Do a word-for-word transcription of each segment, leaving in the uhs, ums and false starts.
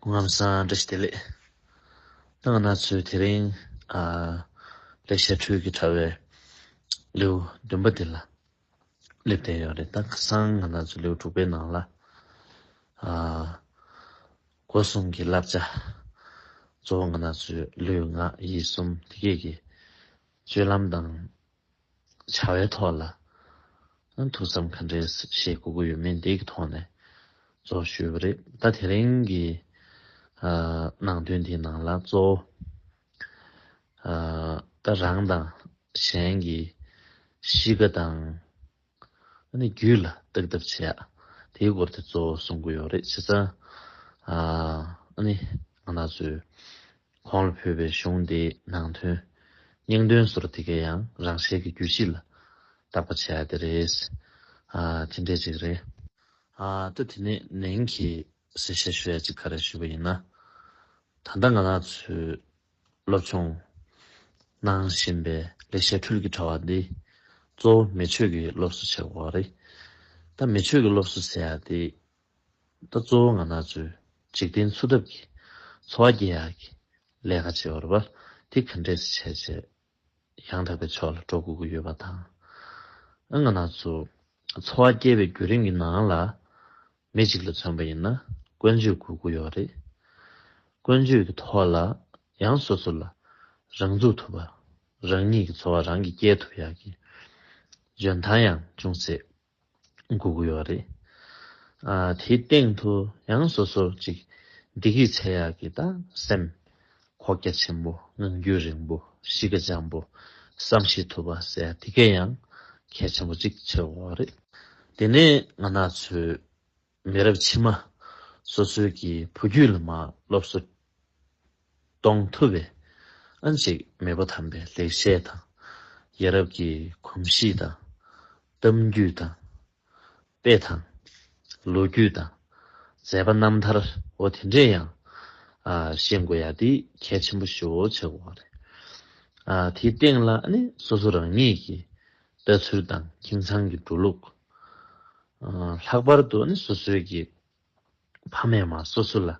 སྐུ་ཁམས་བཟང་། བཀྲ་ཤིས་བདེ་ལེགས། ད་ང་རང་ཚོས་དེ་རིང་ཨ་ལེགས་བཤད་འཕྲུལ་གྱི་དྲ་བའི་ལེའུ་བདུན་པ་འདི་ལ་སླེབས་བསྡད་ཡོད་རེད། ད་ཁ་སང་ང་རང་ཚོ་ལེའུ་དྲུག་པའི་ནང་ལ་ཨ་སྒོ་གསུམ་གྱི་བསླབ་བྱ། གཙོ་བོ་ང་རང་ཚོའི་ལུས་ངག་ཡིད་གསུམ་དེ་གས་ཀྱི་སྤྱོད་ལམ་དང་། བྱ་བའི་ཐོག་ལ་ཐུགས་བསམ་ག་འདྲས་བཞེས་དགོས་ཀྱི་ཡོད་མེད་འདི་གི་ཐོག་ནས་གཙོ་བོ་ཞུས་པ་རེད། ད་དེ་རིང་གི་ཨ་ནང་དོན་འདིའི་ནང་ལ་གཙོ་བོ་ཨ་ད་རང་དང་གཞན་གྱི་གཤིས་ཀ་དང་ཨ་ནི་རྒྱུད་ལ་བརྟག་ཐབས་བྱེད་ཡ་དེའི་སྐོར་དེ་གཙོ་བོ་གསུང་གི་ཡོད་རེད། བྱས་ཙང་ཨ་ནི་ང་རང་ཚོའི་གོང་ལ་ཕུལ་བའི་གཞུང་དེའི་ནང་དོན་སྙིང་དོན་སོགས་དེ་གའི་ཡང་རང་ཤེས་ཀྱི་རྒྱུད་གཤིས་ལ་བརྟག་པ་བྱེད་ཡ་དེ་རེད། ཨ་དེ་འདྲས་ཅིག་རེད། ཨ་ད་དེ་ནས་ནན་གྱིས་གསལ་བཤད་ཞུ་ཡ་ཅིག་ག་རེ་ཞུས་པ་ཡིན་ན། ད་ལྟ་ང་རང་ཚོས་སློབ་སྦྱོང་གནང་བཞིན་པའི་ལེགས་བཤད་འཕྲུལ་གྱི་དྲ་བ་འདི་གཙོ་བོ་མི་ཆོས་ཀྱི་སློབ་གསོ་བྱེད་དགོས་པ་རེད། ད་མི་ཆོས་ཀྱི་སློབ་གསོ་ཟེར་ཡ་དེ། ད་གཙོ་བོ་ང་རང་ཚོའི་འཇིག་རྟེན་འཚོ་ཐབས་ཀྱི་འཚོ་བ་སྐྱེལ་ཡག་གི་ལས་ཀ་བྱེད་པ་རེད་པ། དེ་ག་འདྲས་སེ་བྱས་བྱས་ཡང་དག་པའི་ཕྱོགས་ལ་འགྲོ་དགོས་ཀྱི་ཡོད་པ་དང་། ཨ་ང་རང་ཚོ་འཚོ་བ་སྐྱེལ་བའི་བརྒྱུད་རིམ་གྱི་ནང་ལ་མི་གཅིག་ལ་མཚོན་པ་ཡིན་ན་ཀུན་སྤྱོད་དགོས་ཀྱི་ཡོད་རེད། ཀུན་སྤྱོད་ཀྱི་ཐོག་ལ་ཡང་སོ་སོ་ལ་རང་ཚུགས་ཐུབ་པ། རང་ཉིད་ཀྱི་འཚོ་བ་རང་གིས་སྐྱེལ་ཐུབ་ཡག་གི་འཇོན་ཐང་ཡང་ཅུང་ཟད་དགོས་ཀྱི་ཡོད་རེད། ཨ་དེའི་སྟེང་དུ་ཡང་སོ་སོ་ཅིག་བདེ་སྐྱིད་འཚོལ་ཡག་གི་ད་སེམས་ཁོག་རྒྱ་ཆེན་པོ། ངང་རྒྱུད་རིང་པོ། གཤིས་ཀ་འཇམ་པོ། བསམ་ཤེས་ཐུབ་པ་ཟེར་ཡ་དེ་གས་ཡང་གལ་ཆེན་པོ་ཅིག་ཆགས་ཀྱི་ཡོད་རེད། དེ་ནས་ང་རང་ཚོའི་མི་རབས་ཕྱི་མ་སོ་སོའི་གི་བུ་རྒྱུད་ལ་མར་སློབ་གསོ་གཏོང་ཐུབ་པའི་ཨ་ནི་ཅིག་མེས་པོ་དམ་པའི་ལེགས་བཤད་དང་། ཡ་རབས་ཀྱི་གོམས་གཤིས་དང་། གཏམ་རྒྱུད་དང་། དཔེ་དང་། ལོ་རྒྱུས་དང་། མཛད་པ་རྣམ་ཐར་འོ་དེ་འདྲས་ཡང་ཨ་ཤེས་དགོས་ཡ་དེ་གལ་ཆེན་པོ་ཞེ་པོ་ཆགས་ཀྱི་ཡོད་རེད། ཨ་དེའི་སྟེང་ལ་ཨ་ནི་སོ་སོ་རང་ཉིད་ཀྱི་ལྟ་ཚུལ་དང་ཁྱིམ་ཚང་གི་འགྲོ་ལུགས། ཨ་ལྷག་པར་དུ་ཨ་ནི་སོ་སོའི་གི་ཕ་མས་མར་སོ་སོ་ལ་ཨ་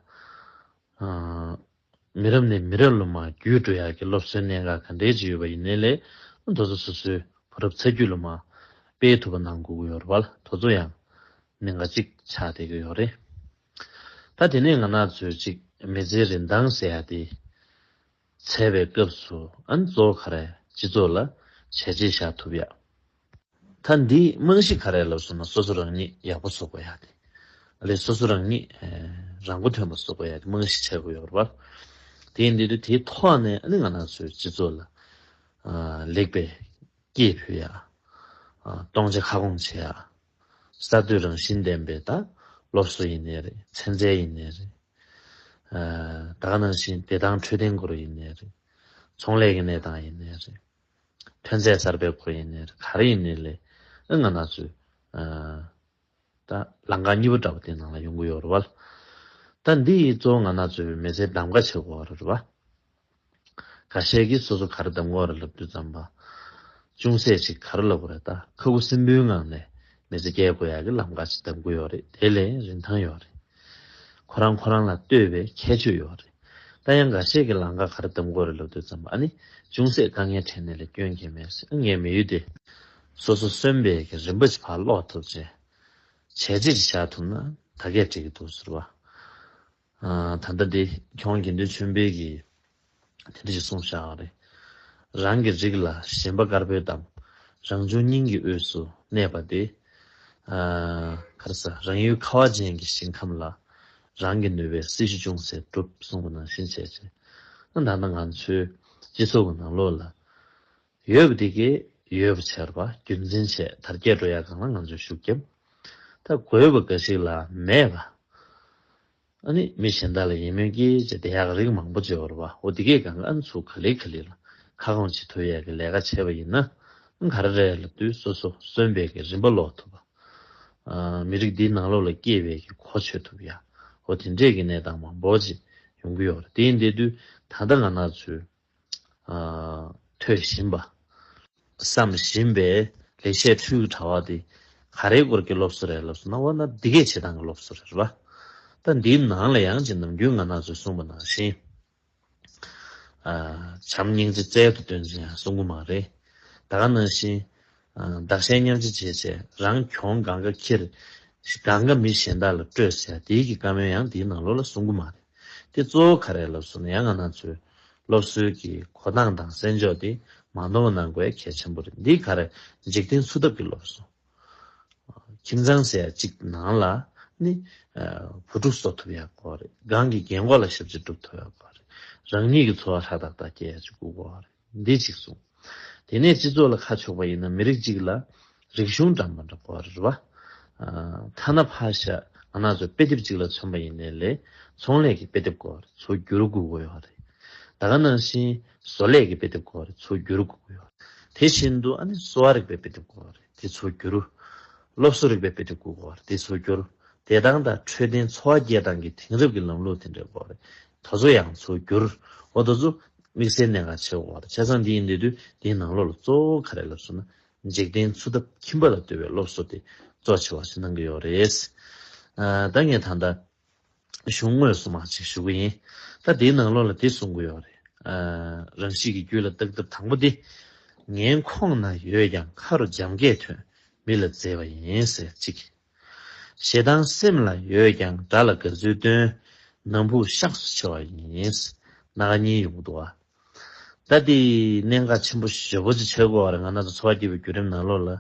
མི་རབས་ནས་མི་རབས་ལ་མར་བརྒྱུད་འགྲོ་ཡག་གི་སློབ་གསོའི་གནད་འགག་ག་འདྲས་ཅིག་ཡོད་པ་ཡིན་ནའི་ལས། དེ་ཚོ་སོ་སོའི་བུ་རབས་ཚ་རྒྱུད་ལ་མར་སྤེལ་ཐུབ་པ་གནང་དགོས་ཀྱི་ཡོད་རེད་པ། དེ་ཚོ་ཡང་གནད་འགག་ཅིག་ཆགས་བསྡད་ཀྱི་ཡོད་རེད། ད་དེ་ནས་ང་རང་ཚོའི་ཅིག་མི་ཚེའི་རིན་ཐང་ཟེར་ཡ་དེ་འཚོལ་བའི་སྐབས་སུ་ཨ་ནི་གཙོ་བོ་ག་རེ། སྤྱི་ཚོགས་ལ་བྱས་རྗེས་བཞག་ཐུབ་ཡ། ད་འདིའི་རྨང་གཞི་ག་རེ་ལབ་སོང་ན། སོ་སོ་རང་ཉིད་ཡག་པོ་བཟོ་དགོས་ཡ་དེ། ཨ་ལས་སོ་སོ་རང་ཉིད་ཨེ་རང་མགོ་ཐོན་པ་བཟོ་དགོས་ཡ་དེ་རྨང་གཞི་ཆགས་ཀྱི་ཡོད་རེད་པ། དེ་ཡིན་དུས་དེའི་ཐོག་ནས་ཨ་ནི་ང་རང་ཚོའི་སྤྱི་ཚོགས་ལ་ཨ་ལེགས་པའི་སྐྱེས་ཕུལ་ཡ། ཨ་སྟོང་ཆ་ཁ་སྐོང་བྱེད་ཡ། གསར་གཏོད་རང་བཞིན་ལྡན་པའི་ད་སློབ་གསོ་ཡིན་ནའི་རེད། ཚན་རྩལ་ཡིན་ནའི་རེད། ཨ་ད་ག་ནང་བཞིན་བདེ་ཐང་འཕྲོད་བསྟེན་སྐོར་ཡིན་ནའི་རེད། ཚོང་ལས་ཀྱི་གནས་སྟངས་ཡིན་ནའི་རེད། ཐོན་རྫས་གསར་པའི་སྐོར་ཡིན་ནའི་རེད། ག་རེ་ཡིན་ནའི་ལས་ཨ་ང་རང་ཚོས་ཨ་ད་ལམ་ཁ་གཉིས་པ་འདྲ་པོ་དེ་ནང་ལ་ཡོང་གི་ཡོད་རེད་པ། ད་འདི་གཙོ་བོ་ང་རང་ཚོའི་མི་ཚེ་གདམ་ག་བྱེད་དགོས་པ་རེད་པ། འགའ་ཤས་ཀྱིས་སོ་སོ་ག་རེ་གདམ་དགོས་རེད་ལབ་དུས་ཙམ་པ། ཅུང་ཟད་ཅིག་ག་རེ་ལབ་དགོས་རེད། ད་ཁ་ཁུ་སིམ་པོའི་ངང་ནས་མི་ཚེ་སྐྱེལ་དགོས་ཡག་གི་ལམ་ཁ་ཅིག་གདམ་གྱི་ཡོད་རེད། དེ་ལས་རིན་ཐང་ཡོད་རེད། ཁོ་རང་ཁོ་རང་ལ་ལྟོས་པའི་ཁྱད་ཆོས་ཡོད་རེད། ད་ཡང་འགའ་ཤས་ཀྱིས་ལམ་ཁ་ག་རེ་གདམ་དགོས་རེད་ལབ་དུས་ཙམ་པ། ཨ་ནི་ཅུང་ཟད་དཀའ་ངལ་འཕྲད་ནའི་ལས་སྐྱོན་གང་ཡང་མེད་ཟེར། ངའི་མི་ཡུལ་དེ་སོ་སོ་གསོན་པའི་གི་རིམ་པ་ཅིག་ཕར་ཀློག་ཐུབ་བྱས། བྱས་རྗེས་ཅིག་བཞག་ཐུབ་ན་ད་གས་འགྲིག་གི་འདུག་ཟེར་བ། ཨ་ད་ལྟ་འདི་ཁྱོད་དགེ་འདུན་ཆོས་འཕེལ་གྱིས་དེ་འདྲ་ཞིག་གསུངས་བཞག་པ་རེད། རང་གི་རིགས་ལ་ཞེན་པ་དཀར་པོའི་གཏམ། རང་བྱུང་སྙིང་གི་དབུས་སུ་གནས་པ་དེ། ཨ་ག་རེ་ཟ། རང་ཡུལ་ཁ་བ་ཅན་གྱི་ཞིང་ཁམས་ལ་རང་གི་ནུས་པས་སྲི་ཞུ་ཅུང་ཟད་སྒྲུབ་གསུངས་པ་ནང་བཞིན་བྱས་བྱས། ཨ་ད་ལྟ་ང་ཚོའི་སྤྱི་ཚོགས་ཀྱི་ནང་ལོགས་ལ་ཡོད་པ་དེ་གས་ཡོད་པ་བྱས་པ་རྒྱུན་འཛིན་བྱས་དར་རྒྱས་འགྲོ་ཡ་སྒང་ལ་ང་ཚོས་ཤུགས་བརྒྱབ། ད་དགོས་པ་འགའ་ཞིག་ལ་མེད་པ། ཨ་ནི་མི་གཞན་དག་ལ་ཡིད་སྨོན་སྐྱེས་བྱས་བསྡད་ཡག་རིགས་མང་པོ་ཅིག་ཡོད་རེད་པ། འོ་དེ་གས་སྒང་ཨ་ནི་ཚུར་ག་ལེ་ག་ལེ་ལ་ཁ་སྐོང་བྱེད་ཐུབ་ཡག་གི་ལས་ཀ་བྱས་པ་ཡིན་ན། ཨ་ག་རེ་རེད་ལབ་དུས་སོ་སོ་གསོན་པའི་གི་རིམ་པ་ཀློག་ཐུབ་པ། ཨ་མི་རིགས་འདིའི་ནང་ལོགས་ལ་སྐྱེས་པའི་གི་གོ་ཆོད་ཐུབ་ཡག་འོ་དེ་འདྲས་ཀྱི་གནས་སྟངས་མང་པོ་ཅིག་ཡོང་གི་ཡོད་རེད། དེ་ཡིན་བསྡད་དུས་ད་ལྟ་ང་རང་ཚོའི་ཨ་ཐོས་བཞིན་པ། བསམ་བཞིན་པའི་ལེགས་བཤད་འཕྲུལ་གྱི་དྲ་བ་འདི་ག་རེའི་སྐོར་གྱི་སློབ་གསོ་རེད་ལབ་སོང་ན། འོ་ན་འདི་གས་བྱེད་སྟངས་ཀྱི་སློབ་གསོ་རེད་པ། ད་འདིའི་ནང་ལ་ཡང་ཅིག་ནམ་རྒྱུན་ང་རང་ཚོས་གསུངས་པ་ནང་བཞིན། བྱམས་སྙིང་རྗེ་རྩལ་དུ་བཏོན་ཟེར་ཡང་གསུང་གི་མ་རེད། ད་ག་ནང་བཞིན། བདག་གཞན་མཉམ་བརྗེ་བྱས་བྱས་རང་གྱོང་གང་ག་འཁྱེར། གང་ག་མི་གཞན་དག་ལ་སྤྲོད་ཟེར་ཡ་དེའི་གི་བཀའ་མོལ་ཡང་དེའི་ནང་ལོགས་ལ་གསུང་གི་མ་རེད། དེ་གཙོ་བོ་ག་རེ་ལབ་སོང་ན་ཡང་ང་རང་ཚོའི་སློབ་གསོའི་གི་གོ་སྟངས་དང་གསན་ཕྱོགས་དེ་མ་འདོར་བ་གནང་དགོས་གལ་ཆེན་པོ་རེད། འདི་ག་རེ་འཇིག་རྟེན་འཚོ་ཐབས་ཀྱི་སློབ་གསོ། ཁྱིམ་ཚང་ཟེར་ཡ་གཅིག་ནང་ལ་ནི། བུ་ཕྲུག་གསོ་ཐུབ་ཡག་དགོས་རེད། སྒང་གི་རྒན་གོག་ལ་ཞབས་ཕྱི་སྒྲུབ་ཐུབ་ཡག་དགོས་རེད། རང་ཉིད་ཀྱི་འཚོ་བ་ཧྲ་ཏག་ཏག་སྐྱེལ་ཡག་ཅིག་དགོས་རེད། འདི་གཅིག་གསུངས། དེ་ནས་སྤྱི་ཚོགས་ལ་ཁ་ཕྱོགས་པ་ཡིན་ན་མི་རིགས་གཅིག་ལ་རིག་གཞུང་འདྲ་མི་འདྲ་དགོས་རེད་བ། ཐ་ན་ཕར་བཞག་ང་རང་ཚོ་དཔེ་དེབ་གཅིག་ལ་མཚོན་པ་ཡིན་ནའི་ལས་ཚོང་ལས་ཀྱི་དཔེ་དེབ་དགོས་རེད། ཚུར་བསྒྱུར་དགོས་ཀྱི་ཡོད་རེད། ད་ག་ནང་བཞིན་བཟོ་ལས་ཀྱི་དཔེ་དེབ་དགོས་རེད། ཚུར་བསྒྱུར་དགོས་ཀྱི་ཡོད་རེད། དེ་བཞིན་དུ་ཨ་ནི་གསོ་བ་རིག་པའི་དཔེ་དེབ་དགོས་རེད། དེ་ཚུར་བསྒྱུར། སློབ་གསོ་རིག་པའི་དཔེ་དེབ་དགོས་ཀྱི་ཡོད་རེད། དེ་ཚུར་བསྒྱུར། བདེ་ཐང་དང་འཕྲོད་བསྟེན་འཚོ་བ་སྐྱེལ་སྟངས་ཀྱི་དེང་རབས་ཀྱི་ལམ་ལུགས་དེ་འདྲ་དགོས་རེད། དེ་ཚོ་ཡང་ཚུར་བསྒྱུར། འོ་དེ་ཚོ་དམིགས་བསལ་གནད་འགག་ཆེ་བ་རེད། བྱས་ཙང་འདི་ཡིན་དུས་དུས་འདིའི་ནང་ལོགས་ལ་གཙོ་བོ་ག་རེ་ལབ་སོང་ན། འཇིག་རྟེན་འཚོ་ཐབས་ཁྱིམ་པ་ལ་ལྟོས་པའི་སློབ་གསོ་དེ་གཙོ་ཆེ་བ་ཞིག་གནང་གི་ཡོད་རེད། ཨ། ད་ངས་ད་ལྟ་གཞུང་དངོས་སུ་མར་ཅིག་ཞུ་གི་ཡིན། ད་དེའི་ནང་ལོགས་ལ་དེ་གསུང་གི་ཡོད་རེད། ཨ། རང་བཞིན་གྱི་རྒྱུད་ལ་བཏགས་ཐབས་དང་པོ་དེ། ངན་ཁོང་ན་ཡོད་ཀྱང་ཁ་རུ་འཇམ་སྐད་ཐོན། མི་ལ་མཛེས་པ་ཡིན་ཟེར་གཅིག་ཞེ་སྡང་སེམས་ལ་ཡོད་ཀྱང་དགྲ་ལ་དགའ་ཚུལ་སྟོན། ནམ་ཕུགས་གཤགས་སུ་ཆེ་བ་ཡིན། སྣ་ཁ་གཉིས་ཡོང་གི་འདུག་བ། ད་དེ་གནད་འགག་ཆེན་པོ་ཞེ་པོ་ཅིག་ཆགས་ཀྱི་ཡོད་རེད། ང་རང་ཚོ་འཚོ་བ་སྐྱེལ་བའི་བརྒྱུད་རིམ་ནང་ལོགས་ལ།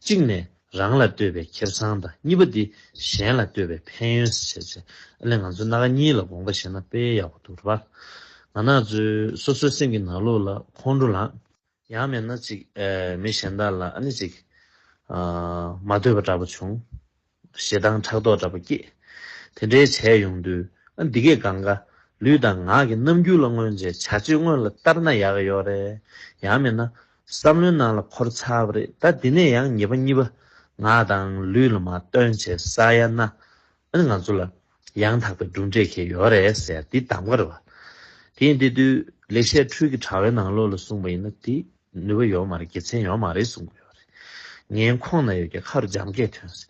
གཅིག་ནས་རང་ལ་ལྟོས་པའི་ཁེ་བཟང་དང་། གཉིས་པ་དེ་གཞན་ལ་ལྟོས་པའི་ཕན་ཡོན་ཟེར་བྱས་བྱས། ཨ་ལས་ང་ཚོ་སྣ་ཁ་གཉིས་ལ་དགོངས་པ་བཞེས་ན་དཔེ་ཡག་པོ་འདུག་རེད་པ། ང་རང་ཚོའི་སོ་སོའི་སེམས་ཀྱི་ནང་ལོགས་ལ་ཁོང་ཁྲོ་ལངས། ཡང་མིན་ན་ཅིག་ཨ། མི་གཞན་དག་ལ་ཨ་ནི་ཅིག་ཨ། མ་འདོད་པ་འདྲ་པོ་བྱུང་། ཞེ་སྡང་ཕྲག་དོག་འདྲ་པོ་སྐྱེས། དེ་འདྲའི་བྱས་ཡོང་དུས་ཨ། འདི་གས་གང་ག་ལུས་དང་ངག་གི་རྣམ་འགྱུར་ལ་མངོན་བྱས་བྱ་སྤྱོད་དངོས་ལ་བསྟར་ན་ཡག་ཡོད་རེད། ཡང་མིན་ན་བསམ་བློའི་ནང་ལ་འཁོར་ཚར་བ་རེད། ད་འདི་ནས་ཡང་ཉེས་པ་གཉིས་པ་ངག་དང་ལུས་ལ་མར་བཏོན་བྱས་བསགས་ཡ་ན། ཨ་ནི་ང་ཚོ་ལ་ཡང་དག་པའི་གྲུབ་འབྲས་ཁེལ་ཡོད་རེད་ཟེར་ཡ་འདི་གདམ་ག་རེད་བ། དེ་ཡིན་དུས་དུས་ལེགས་བཤད་འཕྲུལ་གྱི་དྲ་བའི་ནང་ལོགས་ལ་གསུངས་པ་ཡིན་ན་དེ་ནུས་པ་ཡོད་མ་རེད། དགེ་མཚན་ཡོད་མ་རེད་གསུང་གི་ཡོད་རེད། ངན་ཁོང་ན་ཡོད་ཀྱང་ཁ་རུ་འཇམ་སྐད་ཐོན་ཟེར།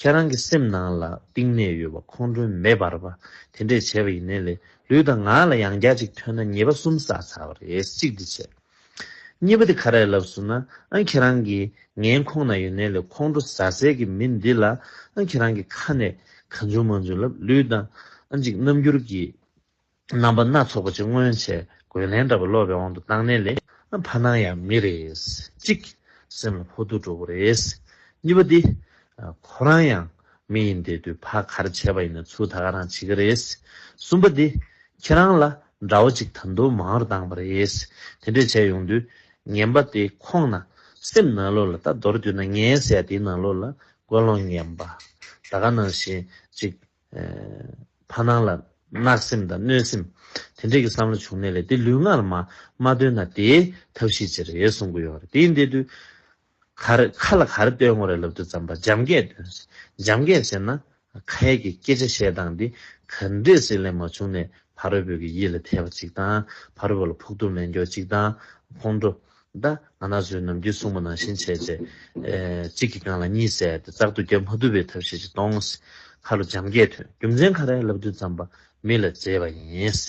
ཁྱེད་རང་གི་སེམས་ནང་ལ་གཏིང་ནས་ཡོད་པ་ཁོང་ཁྲོའི་མེ་འབར་བ་དེ་འདྲས་བྱས་པ་ཡིན་ནའི་ལས་ལུས་དང་ངག་ལ་ཡང་བསྐྱར་ཅིག་ཐོན་ན་ཉེས་པ་གསུམ་བསགས་ཚར་བ་རེད། གཅིག་འདི་བྱས། གཉིས་པ་དེ་ག་རེ་ལབ་སོང་ན། ཨ། ཁྱེད་རང་གིས་ངན་ཁོང་ན་ཡོད་ནའི་ལས་ཁོང་ཁྲོ་ཟ་སའི་གི་མི་འདི་ལ། ཨ། ཁྱེད་རང་གི་ཁ་ནས་གང་བྱུང་མང་བྱུང་ལབ། ལུས་དང་ཨ་ཅིག་རྣམ་འགྱུར་གྱི་རྣམ་པ་སྣ་ཚོགས་པ་ཅིག་མངོན་བྱས་རྒོལ་ལན་འདྲ་པོ་སློག་པའི་དབང་དུ་བཏང་ནའི་ལས། ཨ། ཕར་སྣང་ཡང་མི་རེད། གཅིག་སེམས་ལ་ཕོག་ཐུག་འགྲོ་གི་རེད། གཉིས་པ་འདི། ཨ། ཁོ་རང་ཡང་མི་ཡིན་བསྡད་དུས་ཕར་ག་རེ་བྱས་པ་ཡིན་ན་ཚུར་ད་ག་རང་བྱེད་ཀྱི་རེད། གསུམ་པ་འདི། ཁྱེད་རང་ལ་དགྲ་བོ་གཅིག་ད་དུང་མང་རུ་བཏང་བ་རེད། དེ་འདྲས་བྱས་ཡོང་དུས་ངན་པ་དེ་ཁོང་ན་སེམས་ནང་ལོགས་ལ། ད་མདོར་བསྡུས་ན་ངན་ཟེར་ཡ་དེའི་ནང་ལོགས་ལ་ཀུན་སློང་ངན་པ། ད་ག་ནང་བཞིན་གཅིག་ཨ། ཕར་སྣང་ལ་བརྣག་སེམས་དང་གནོད་སེམས་དེ་འདྲས་ཀྱི་བསམ་བློ་བྱུང་ནའི་ལས་དེ་ལུས་ངག་ལ་མ་མ་བཏོན་ན་དེའི་ཐབས་ཤེས་ཅིག་རེད་གསུང་གི་ཡོད་རེད། དེ་ཡིན་དུས་དུས། ག་རེ་ཁ་ལ་ག་རེ་སྟོན་དགོས་རེད་ལབ་དུས་ཙམ་པ་འཇམ་སྐད་སྟོན། འཇམ་སྐད་ཟེར་ན་ཁ་ཡ་གི་སྐད་ཆ་བཤད་སྟངས་འདི་ག་འདྲས་ཟེར་ལས་མ་བྱུང་ནས་ཕ་རོལ་པོ་གི་ཡིད་ལ་འཐད་པ་ཅིག་དང་། ཕ་རོལ་པོ་ལ་ཕོག་ཐུག་ལེན་རྒྱུ་ཅིག་དང་། ཁོང་ཁྲོ། ད་ང་རང་ཚོའི་ནམ་རྒྱུན་གསུངས་པ་ནང་བཞིན་བྱས་བྱས། ཨེ། གཅིག་གི་སྒང་ལ་གཉིས་ཟེར་ཏེ་བཙག་འཐུ་རྒྱབ་མ་ཐུབ་པའི་ཐབས་ཤེས་ཅིག་གཏོང་། ཁ་ལ་འཇམ་སྐད་ཐོན། རྒྱུ་མཚན་ག་རེ་ལབ་དུས་ཙམ་པ་མི་ལ་མཛེས་པ་ཡིན།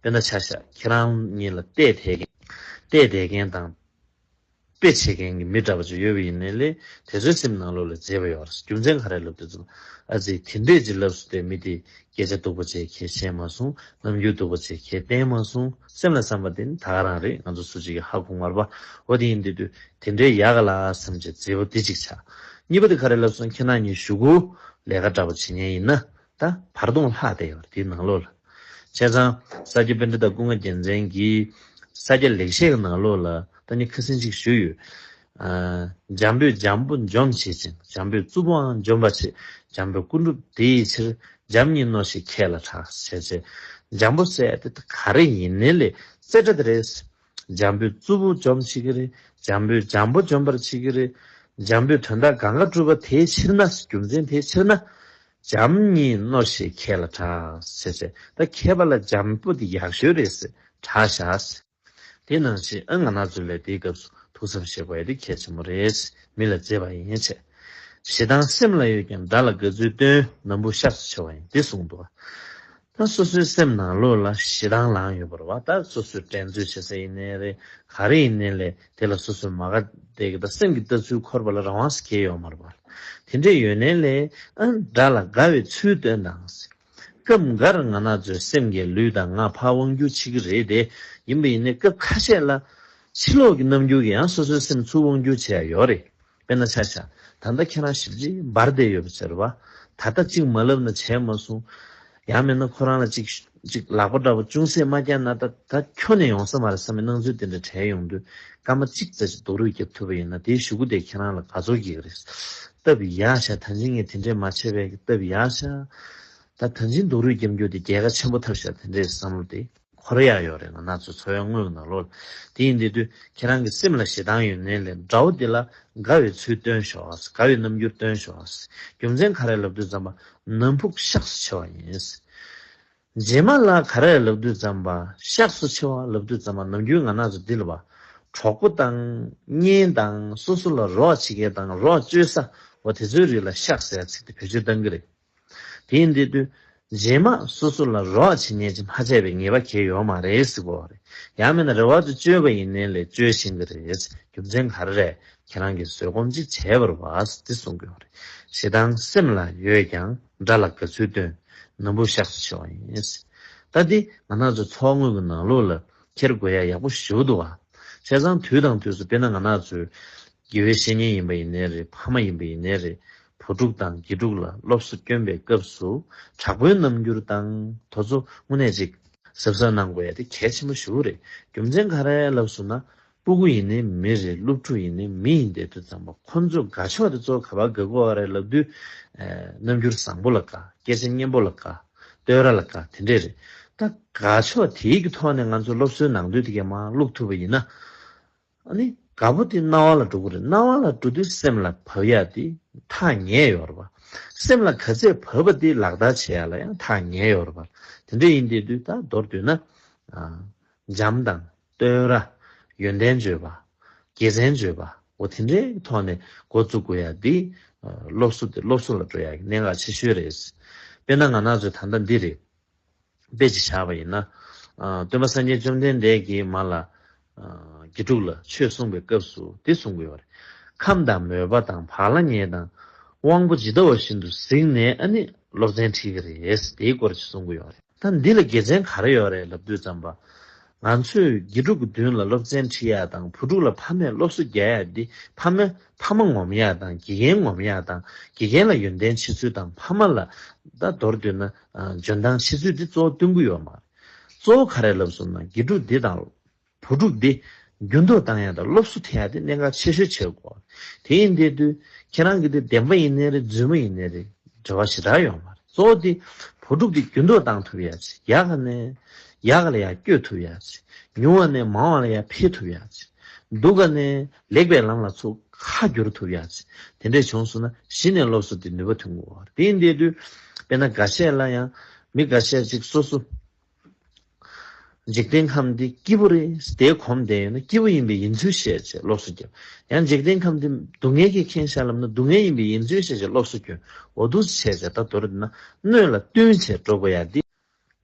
དཔེར་ན་ཆ་བཞག་ཁྱེད་རང་གཉིས་ལ་བལྟས་བསྡད་མཁན། བལྟས་བསྡད་མཁན་དང་། དཔེ་བྱེད་མཁན་གྱི་མི་འདྲ་པོ་ཅིག་ཡོད་པ་ཡིན་ནའི་ལས་དེ་ཚོའི་སེམས་ནང་ལོགས་ལ་མཛེས་པ་ཡོད་རེད། རྒྱུ་མཚན་ག་རེ་ལབ་དུས་ཙམ། ཨ་ཙི་དེ་འདྲས་ཅིག་ལབ་སོང་སྟེ་མི་དེ་སྐད་ཆ་སྡུག་པ་ཅིག་ཁྱེད་བཤད་མ་སོང་། རྣམ་འགྱུར་སྡུག་པ་ཅིག་ཁྱེད་བསྟན་མ་སོང་། སེམས་ལ་བསམ་པ་དེ་ནི་ད་ག་རང་རེད། ང་ཚོ་སུ་གཅིག་གིས་ཧ་གོ་མ་རེད་པ། འོ་དེ་ཡིན་དུས་དུས་དེ་འདྲའི་ཡག་ག་ལ་བསམ་བྱས་མཛེས་པོ་དེ་གཅིག་ཆགས། གཉིས་པ་དེ་ག་རེ་ལབ་སོང་། ཁྱེད་རང་གཉིས་གཞུག་གུ་ལས་ཀ་འདྲ་པོ་བྱེད་མཁན་ཡིན་ན། ད་བར་སྟོང་ལྷག་བསྡད་ཡོད་རེད་དེའི་ནང་ལོགས་ལ། བྱས་ཙང་ས་སྐྱ་པཎྜི་ཏ་ཀུན་དགའ་རྒྱལ་མཚན་གྱིས་ས་སྐྱ་ལེགས་བཤད་ཀྱི་ནང་ལོགས་ལ་ད་ནི་ཁ་སང་ཅིག་ཞུས་ཡོད། ཨ། འཇམ་པོས་འཇམ་པོ་འཇོམས་བྱེད་ཅིང་། འཇམ་པོས་རྩུབ་པོའང་འཇོམས་པར་བྱེད། འཇམ་པའི་སྐུ་འགྲུབ་དེ་ཡི་ཕྱིར། འཇམ་ཉིད་རྣོ་ཞིང་མཁས་ལ་གྲགས་ཟེར་བྱས། འཇམ་པོ་ཟེར་ཡ་དེ་ད་ག་རེ་ཡིན་ནའི་ལས་རྩེ་གྲ་དེ་རེད། འཇམ་པོས་རྩུབ་པོ་འཇོམས་བྱེད་ཀྱི་རེད། འཇམ་པོས་འཇམ་པོ་འཇོམས་པར་བྱེད་ཀྱི་རེད། འཇམ་པོས་དོན་དག་གང་ག་གྲུབ་པ་དེའི་ཕྱིར་ན། རྒྱུ་མཚན་དེའི་ཕྱིར་ན། འཇམ་ཉིད་རྣོ་ཞིང་མཁས་ལ་གྲགས་ཟེར་བྱས། ད་མཁས་པ་ལ་འཇམ་པོ་དེ་ཡག་ཤོས་རེད་ཟེར་གྲགས་བཞག་ཟེར། དེ་ནང་བཞིན་ཨ་ང་རང་ཚོ་ལ་དེའི་སྐབས་སུ་ཐུགས་བསམ་བཞེས་དགོས་ཡ་དེ་གལ་ཆེན་པོ་རེད། མི་ལ་མཛེས་པ་ཡིན་བྱས། ཞེ་སྡང་སེམས་ལ་ཡོད་ཀྱང་། དགྲ་ལ་དགའ་ཚུལ་སྟོན། ནམ་བུ་གཤགས་སུ་ཆེ་བ་ཡིན། འདི་གསུངས་འདུག་ད་སོ་སོའི་སེམས་ནང་ལོགས་ལ་ཞེ་སྡང་ལངས་ཡོད་པ་རེད་བ། ད་སོ་སོས་འགྲན་རྩོད་བྱེད་ས་ཡིན་ནའི་རེད། ག་རེ་ཡིན་ནའི་ལས་དེ་ལ་སོ་སོས་མ་དགའ་བསྡད་ཀྱི། ད་སེམས་ཀྱི་ལྟ་ཚུལ་འཁོར་བ་ལ་རང་དབང་ཞིག་གང་ཡང་ཡོད་མ་རེད་བ། དེ་འདྲ་ཡོད་ནའི་ལས་ཨ་དགྲ་ལ་དགའ་བའི་ཚུལ་སྟོན་དང་། སྐབས་འགར་ང་རང་ཚོའི་སེམས་ཀྱི་ལུས་དང་ངག་ཕར་དབང་བསྒྱུར་བྱེད་ཀྱི་རེད་དེ། ཡིན་པ་ཡིན་ནའི་སྐབས་ཁ་ཤས་ལ་ཕྱི་ལོགས་ཀྱི་རྣམ་འགྱུར་གྱིས་ཡང་སོ་སོའི་སེམས་ཚུར་དབང་བསྒྱུར་བྱེད་ཡ་ཡོད་རེད། དཔེར་ན་ཆ་བཞག་ད་ལྟ་ཁྱེད་རང་ཞེ་པོ་ཅིག་འབར་བསྡད་ཡོད་པ་ཟེར་བ། ད་ལྟ་གཅིག་མ་ལབ་ན་བྱས་མ་སོང་། ཡང་མིན་ན་ཁོ་རང་ལ་གཅིག་གཅིག་ལག་པ་འདྲ་པོ་ཅུང་ཟད་མ་བརྒྱབ་ན་ད་ད་ཁྱོན་ནས་ཡོང་ས་མ་རེད་བསམ་པའི་སྣང་ཚུལ་དེ་འདྲ་འཕྲད་ཡོང་དུས། སྐར་མ་གཅིག་ཙམ་ཞིག་རྡོག་རོལ་རྒྱབ་ཐུབ་པ་ཡིན་ན། དེའི་གཞུག་གུ་དེ་ཁྱེད་རང་ལ་དགའ་ཚོར་སྐྱེ་གི་རེད། སྟབས་ཡག་ཤག་ད་གིན་ངས་དེ་འདྲས་མ་བྱས་པས་སྟབས་ཡག་ཤག་ད་ད་གིན་རྡོག་རོལ་རྒྱབ་རྒྱུ་དེ་རྒྱལ་ཁ་ཆེན་པོ་ཐོབ་ཤག་དེ་འདྲས་བསམ་བློ་དེ་འཁོར་ཡག་ཡོད་རེད། ང་རང་ཚོ་འཚོ་བའི་དངོས་ཀྱི་ནང་ལོགས་ལ། དེ་ཡིན་དུས་ཁྱེད་རང་གི་སེམས་ལ་ཞེ་སྡང་ཡོད་ནའི་ལས་དགྲ་བོ་དེ་ལ་དགའ་བའི་ཚུལ་སྟོན་ཤོག་དགའ་བའི་རྣམ་འགྱུར་སྟོན་ཤོག་རྒྱུ་མཚན་ག་རེ་ལབ་དུས་ཙམ་པ། ནམ་ཕུགས་གཤགས་སུ་ཆེ་བ་ཡིན། རྗེས་མ་ལ་ག་རེ་ལབ་དུས་ཙམ་པ། གཤགས་སུ་ཆེ་བ་ལབ་དུས་ཙམ་པ། ནམ་རྒྱུན་ང་རང་ཚོ་འདི་ལ་བ། གྲོགས་པོ་དང་གཉེན་དང་སོ་སོ་ལ་རོགས་བྱེད་མཁན་དང་རོགས་བཅོལ་ས་འོ་དེ་ཚོའི་རིགས་ལ་གཤགས་ཟེར་ཚིག་དེ་བེད་སྤྱོད་གཏང་གི་རེད། དེ་ཡིན་དུས་རྗེས་མ་སོ་སོ་ལ་རོགས་བྱེད་མཁན་ཅིག་མ་བྱས་པའི་ངེས་པ་གང་ཡང་ཡོད་མ་རེད་ཟེར་གོ་རེད། ཡང་མིན་ན་རེ་བ་ཚོ་བཅོལ་བ་ཡིན་ནའི་ལས་བཅོལ་ཤེས་ཀྱི་རེད། རྒྱུ་མཚན་ག་རེ་རེད། ཁྱེད་རང་གིས་བཟོད་སྒོམ་ཅིག་བྱས་པ་རེད་བ་དེ་གསུང་གི་ཡོད་རེད། ཞེ་སྡང་སེམས་ལ་ཡོད་ཀྱང་། དགྲ་ལ་དགའ་ཚུལ་སྟོན། ནམ་བུ་གཤགས་སུ་ཆེ་བ་ཡིན། ད་འདི་ང་རང་ཚོ་འཚོ་བ་དངོས་ཀྱི་ནང་ལོགས་ལ་འཁྱེར་དགོས་ཡ་ཡག་པོ་ཞེ་པོ་འདུག་བ། བྱས་ཙང་དུས་དང་དུས་སུ་དཔེར་ན་ང་རང་ཚོའི་དགེ་བའི་བཤེས་གཉེན་ཡིན་པ་ཡིན་ནའི་རེད། ཕ་མ་ཡིན་པ་ཡིན་ནའི་རེད། བུ་ཕྲུག་དང་དགེ་ཕྲུག་ལ་སློབ་གསོ་སྐྱོན་པའི་སྐབས་སུ་དྲག་པོའི་རྣམ་འགྱུར་དང་། དེ་ཚོ་དངོས་གནས་ཅིག་གཟབ་གཟབ་གནང་དགོས་ཡ་དེ་གལ་ཆེན་པོ་ཞེ་པོ་རེད། རྒྱུ་མཚན་ག་རེ་ལབ་སོང་ན། སྤུ་གུ་ཡིན་ནའི་མི་རེད། སློབ་ཕྲུག་ཡིན་ནའི་མི་ཡིན། དེ་དུས་ཙམ་པ་ཁོ་ཚོ་དགའ་ཕྱོགས་དེ་གཙོ་བོ་ག་པར་དགའ་གི་ཡོད་རེད་ལབ་དུས། ཨ་རྣམ་འགྱུར་བཟང་པོ་ལ་དགའ། སྐད་ཆ་སྙན་པོ་ལ་དགའ། བསྟོད་ར་ལ་དགའ། དེ་འདྲས་རེད། ད་དགའ་ཕྱོགས་དེའི་གི་ཐོག་ནས་ང་ཚོ་སློབ་གསོའི་ནང་དོན་དེ་གས་མར་བླུག་ཐུབ་པ་ཡིན་ན། ཨ་ནི་དགའ་པོ་དེ་རྣ་བ་ལ་འགྲོ་གི་རེད། རྣ་བ་ལ་འགྲོ་དུས་སེམས་ལ་བབས་ཡ་དེ་ཐག་ཉེ་ཡོད་རེད་པ། སེམས་ལ་ག་ཚད་བབས་པ་དེ་ལག་བསྟར་བྱེད་ཡ་ལ་ཡང་ཐག་ཉེ་ཡོད་རེད་པ། དེ་འདྲས་ཡིན་དེ་དུས་ད་མདོར་བསྡུས་ན། ཨ་བྱམས་དང་། བསྟོད་ར། ཡོན་ཏན་བརྗོད་པ། དགེ་མཚན་བརྗོད་པ། འོ་དེ་འདྲའི་ཐོག་ནས་འགོ་བཙུགས་དགོས་ཡ་འདི། ཨ་སློབ་གསོ་དེ་སློབ་གསོ་ལ་འགྲོ་ཡ་གི་གནད་འགག་ཆེ་ཤོས་རེད། དཔེར་ན་ང་རང་ཚོའི་ད་ལྟ་འདི་རེད། དཔེ་ཅིག་བཞག་པ་ཡིན་ན། ཨ་སྟོན་པ་སངས་རྒྱས་བཅོམ་ལྡན་འདས་ཀྱིས་མ་ལ། ཨ་དགེ་ཕྲུག་ལ་ཆོས་གསུངས་པའི་སྐབས་སུ་འདི་གསུང་གི་ཡོད་རེད། ཁམས་དང་མོས་པ་དང་བག་ལ་ཉལ་དང་། དབང་པོ་ཇི་ལྟ་བ་བཞིན་དུ་གཟིགས་ནས་ཨ་ནི་སློབ་ཚན་ཁྲིད་ཀྱི་རེད། དེའི་སྐོར་ཅིག་གསུང་གི་ཡོད་རེད། ད་འདི་ལ་དགེ་མཚན་ག་རེ་ཡོད་རེད་ལབ་དུས་ཙམ་པ། ང་ཚོས་དགེ་ཕྲུག་གི་མདུན་ལ་སློབ་ཚན་ཁྲིད་ཡ་དང་། བུ་ཕྲུག་ལ་ཕ་མས་སློབ་གསོ་རྒྱག་ཡ་འདི་ཕ་མ་ཕ་མ་ངོམ་ཡ་དང་། དགེ་རྒན་ངོམ་ཡ་དང་། དགེ་རྒན་ལ་ཡོན་ཏན་ཤེས་ཚུལ་དང་། ཕ་མ་ལ་ད་མདོར་བསྡུས་ན་ཨ་འཇོན་ཐང་ཤེས་ཚུལ་འདི་གཙོ་བོ་སྟོན་གི་ཡོད་མ་རེད། གཙོ་བོ་ག་རེ་ལབ་སོང་ན། དགེ་ཕྲུག་འདི་དང་བུ་ཕྲུག་འདི་འགྱུར་ལྡོག་བཏང་ཡ་དང་སློབ་གསོ་ཐེབས་ཡ་དེ་གནད་འགག་ཆེ་ཤོས་ཆགས་ཀྱི་ཡོད་རེད། དེ་ཡིན་དེ་དུས་ཁྱེད་རང་གི་དེ་བདེན་པ་ཡིན་ནའི་རེད། རྫུན་མ་ཡིན་ནའི་རེད། འབྲེལ་བ་ཞེ་དྲག་ཡོད་མ་རེད། གཙོ་བོ་དེ་བུ་ཕྲུག་དེ་འགྱུར་ལྡོག་བཏང་ཐུབ་ཡ་ཅིག་ཡག་ག་ནས་ཡག་ག་ལ་ཡར་བསྐྱོད་ཐུབ་ཡ་ཅིག་ཉུང་བ་ནས་མང་བ་ལ་ཡར་འཕེལ་ཐུབ་ཡ་ཅིག་སྡུག་ག་ནས་ལེགས་པའི་ལམ་ལ་ཚུར་ཁ་བསྒྱུར་ཐུབ་ཡ་ཅིག་དེ་འདྲས་བྱུང་སོང་ན་གཞི་ནས་སློབ་གསོ་དེ་ནུས་པ་ཐོན་གྱི་ཡོད་རེད། དེ་ཡིན་དེ་དུས་དཔེར་ན་འགའ་ཤས་ལ་ཡང་མི་འགའ་ཤས་ཅིག་སོ་སོ། འཇིག་རྟེན་ཁམས་འདི་སྐྱིད་པོ་རེད་དེ་གོམས་བསྡད་ཡོད་ན། སྐྱིད་པོ་ཡིན་པའི་ཡིན་ཚུལ་བཤད་བྱས་སློབ་གསོ་རྒྱབ། ཡང་འཇིག་རྟེན་ཁམས་འདི་སྡུག་བསྔལ་གྱིས་ཁེངས་ཤག་ལབ་ན། སྡུག་བསྔལ་ཡིན་པའི་ཡིན་ཚུལ་བཤད་བྱས་སློབ་གསོ་སྐྱོན། འོ་འདུག་སེ་བྱས་བྱས་ད་མདོར་བསྡུས་ན་སྣོད་ལ་བསྟུན་བྱས་འགྲོ་དགོས་ཡ་འདི་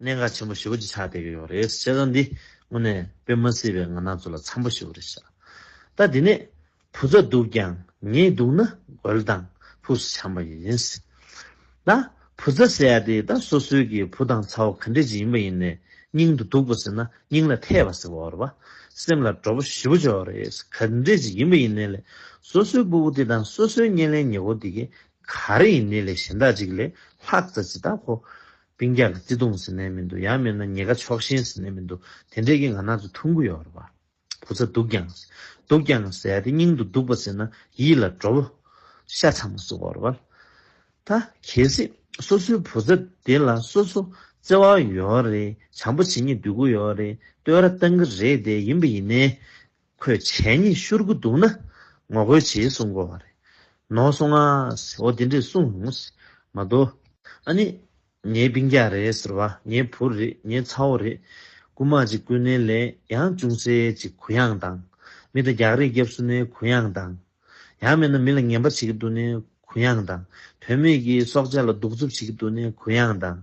གནད་འགག་ཆེན་པོ་ཞེ་པོ་ཅིག་ཆགས་བསྡད་ཀྱི་ཡོད་རེད། བྱས་ཙང་འདི་དངོས་གནས་དཔེ་མ་སྲིད་པའི་ང་རང་ཚོ་ལ་འཚམ་པོ་ཞེ་པོ་རེད་ཤག་ད་འདི་ནས། བུ་ཚ་སྡུག་ཀྱང་ངས་སྡུག་ན་རྒོལ་དང་ཕུགས་སུ་འཆམ་པ་ཡིན། ད་བུ་ཚ་ཟེར་ཡ་དེ་ད་སོ་སོའི་གི་བུ་དང་ཚ་བོ་ག་འདྲས་ཅིག་ཡིན་པ་ཡིན་ནའི་སྙིང་དུ་སྡུག་པ་ཟེར་ན་སྙིང་ལ་ཐད་པ་ཟེར་བ་རེད་པ། སེམས་ལ་འགྲོ་པོ་ཞེ་པོ་ཅིག་ཡོད་རེད། ག་འདྲས་ཅིག་ཡིན་པ་ཡིན་ནའི་ལས་སོ་སོའི་སྤུ་གུ་དེ་དང་སོ་སོའི་བརྙན་ལེན་ཉེ་བོ་དེ་གས་ག་རེ་ཡིན་ནའི་ལས་གཞན་དག་ཅིག་ལས་ལྷག་ཙམ་ཅིག་ད་ཁོ་སྤུན་ཀྱག་གི་བརྩེ་དུང་ཟེར་ནའི་མི་འདུག་ཡང་མིན་ན་ཉེ་དགའ་ཕྱོགས་ཞེན་ཟེར་ནའི་མི་འདུག་དེ་འདྲས་ཀྱི་ང་རང་ཚོ་མཐོང་གི་ཡོད་རེད་པ། བུ་ཚ་སྡུག་ཀྱང་། སྡུག་ཀྱང་ཟེར་ཡ་དེ་སྙིང་དུ་སྡུག་པ་ཟེར་ན་ཡིད་ལ་འགྲོ་བོ་ཤ་ཚ་མོ་ཟེར་བ་རེད་པ། ད་གལ་སྲིད་སོ་སོའི་བུ་ཚ་དེ་ལ་སོ་སོ་བརྩེ་བ་ཡོད་རེད། བྱམས་པོ་བྱེད་སྙིང་འདོད་ཀྱི་ཡོད་རེད། བསྟོད་ར་བཏང་གི་རེད་དེ། ཡིན་པ་ཡིན་ནའི་ཁོས་བྱས་ཉེས་ཤོར་གྱི་འདུག་ན་ངོ་རྒོལ་བྱེད་གསུང་དགོས་པ་རེད། ནོར་སོང་ང་ཟེར། འོ་དེ་འདྲས་གསུང་འོང་ཟེར་མ་གཏོགས། ཨ་ནི། ངའི་སྤུན་ཀྱག་རེད་ཟེར་བ། ངའི་བུ་རེད། ངའི་ཚ་བོ་རེད། རྐུ་མ་ཅིག་རྐུ་ནའི་ལས་ཡང་ཅུང་ཟད་ཅིག་གུ་ཡངས་དང་། མི་དང་རྒྱག་རེས་རྒྱབ་སོང་ནའི་གུ་ཡངས་དང་། ཡང་མིན་ན་མི་ལ་ངན་པ་བྱེད་ཀྱི་འདུག་ནའི་ གུ་ཡངས་དང་། དོན་མེད་ཀྱི་སྲོག་ཆགས་ལ་གདུག་རྩུབ་བྱེད་ཀྱི་འདུག་ནའི་གུ་ཡངས་དང་།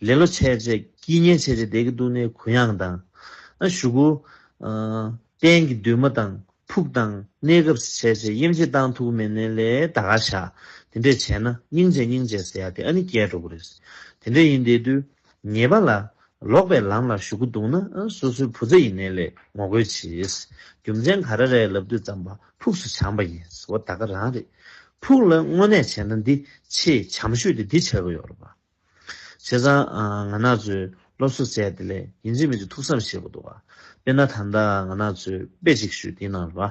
ལེ་ལོ་བྱས་བྱས་སྐྱིད་ཉལ་བྱས་བྱས་བསྡད་ཀྱི་འདུག་ནའི་གུ་ཡངས་དང་། ཨ་གཞུག་གུ་ཨ་གཏན་གྱི་འདུན་མ་དང་ཕུགས་དང་གནས་སྐབས་སུ་བྱས་བྱས་དབྱེ་འབྱེད་བཏང་ཐུབ་མེད་ནའི་ལས་ད་ག་བཞག་དེ་འདྲས་བྱས་ན་སྙིང་རྗེ་སྙིང་རྗེ་ཟེར་ཡ་དེ་ཨ་ནི་སྐྱེ་འགྲོ་གི་རེད། དེ་འདྲས་ཡིན་བསྡད་དུས་ཉེས་པ་ལ། ལོག་པའི་ལམ་ལ་ཞུགས་ཀྱི་འདུག་ན་ཨ་སོ་སོའི་བུ་ཚ་ཡིན་ནའི་ལས་ངོ་རྒོལ་གྱིས། རྒྱུ་མཚན་ག་རེ་རེད་ལབ་དུས་ཙམ་པ་ཕུགས་སུ་བྱམས་པ་ཡིན། འོ་ད་ག་རང་རེད། ཕུགས་ལ་དངོས་གནས་བྱས་ན་འདི་ཆེས་བྱམས་ཤོས་དེ་འདི་ཆགས་ཀྱི་ཡོད་རེད་པ། བྱས་ཙང་ཨ་ང་རང་ཚོའི་སློབ་གསོ་ཟེར་དེ་ལས་ཡིན་གཅིག་མིན་གཅིག་ཐུགས་བསམ་བཞེས་དགོས་འདུག་ག་དཔེར་ན་ད་ལྟ་ང་རང་ཚོའི་དཔེ་ཅིག་ཞུས་དེའི་ནང་ལ་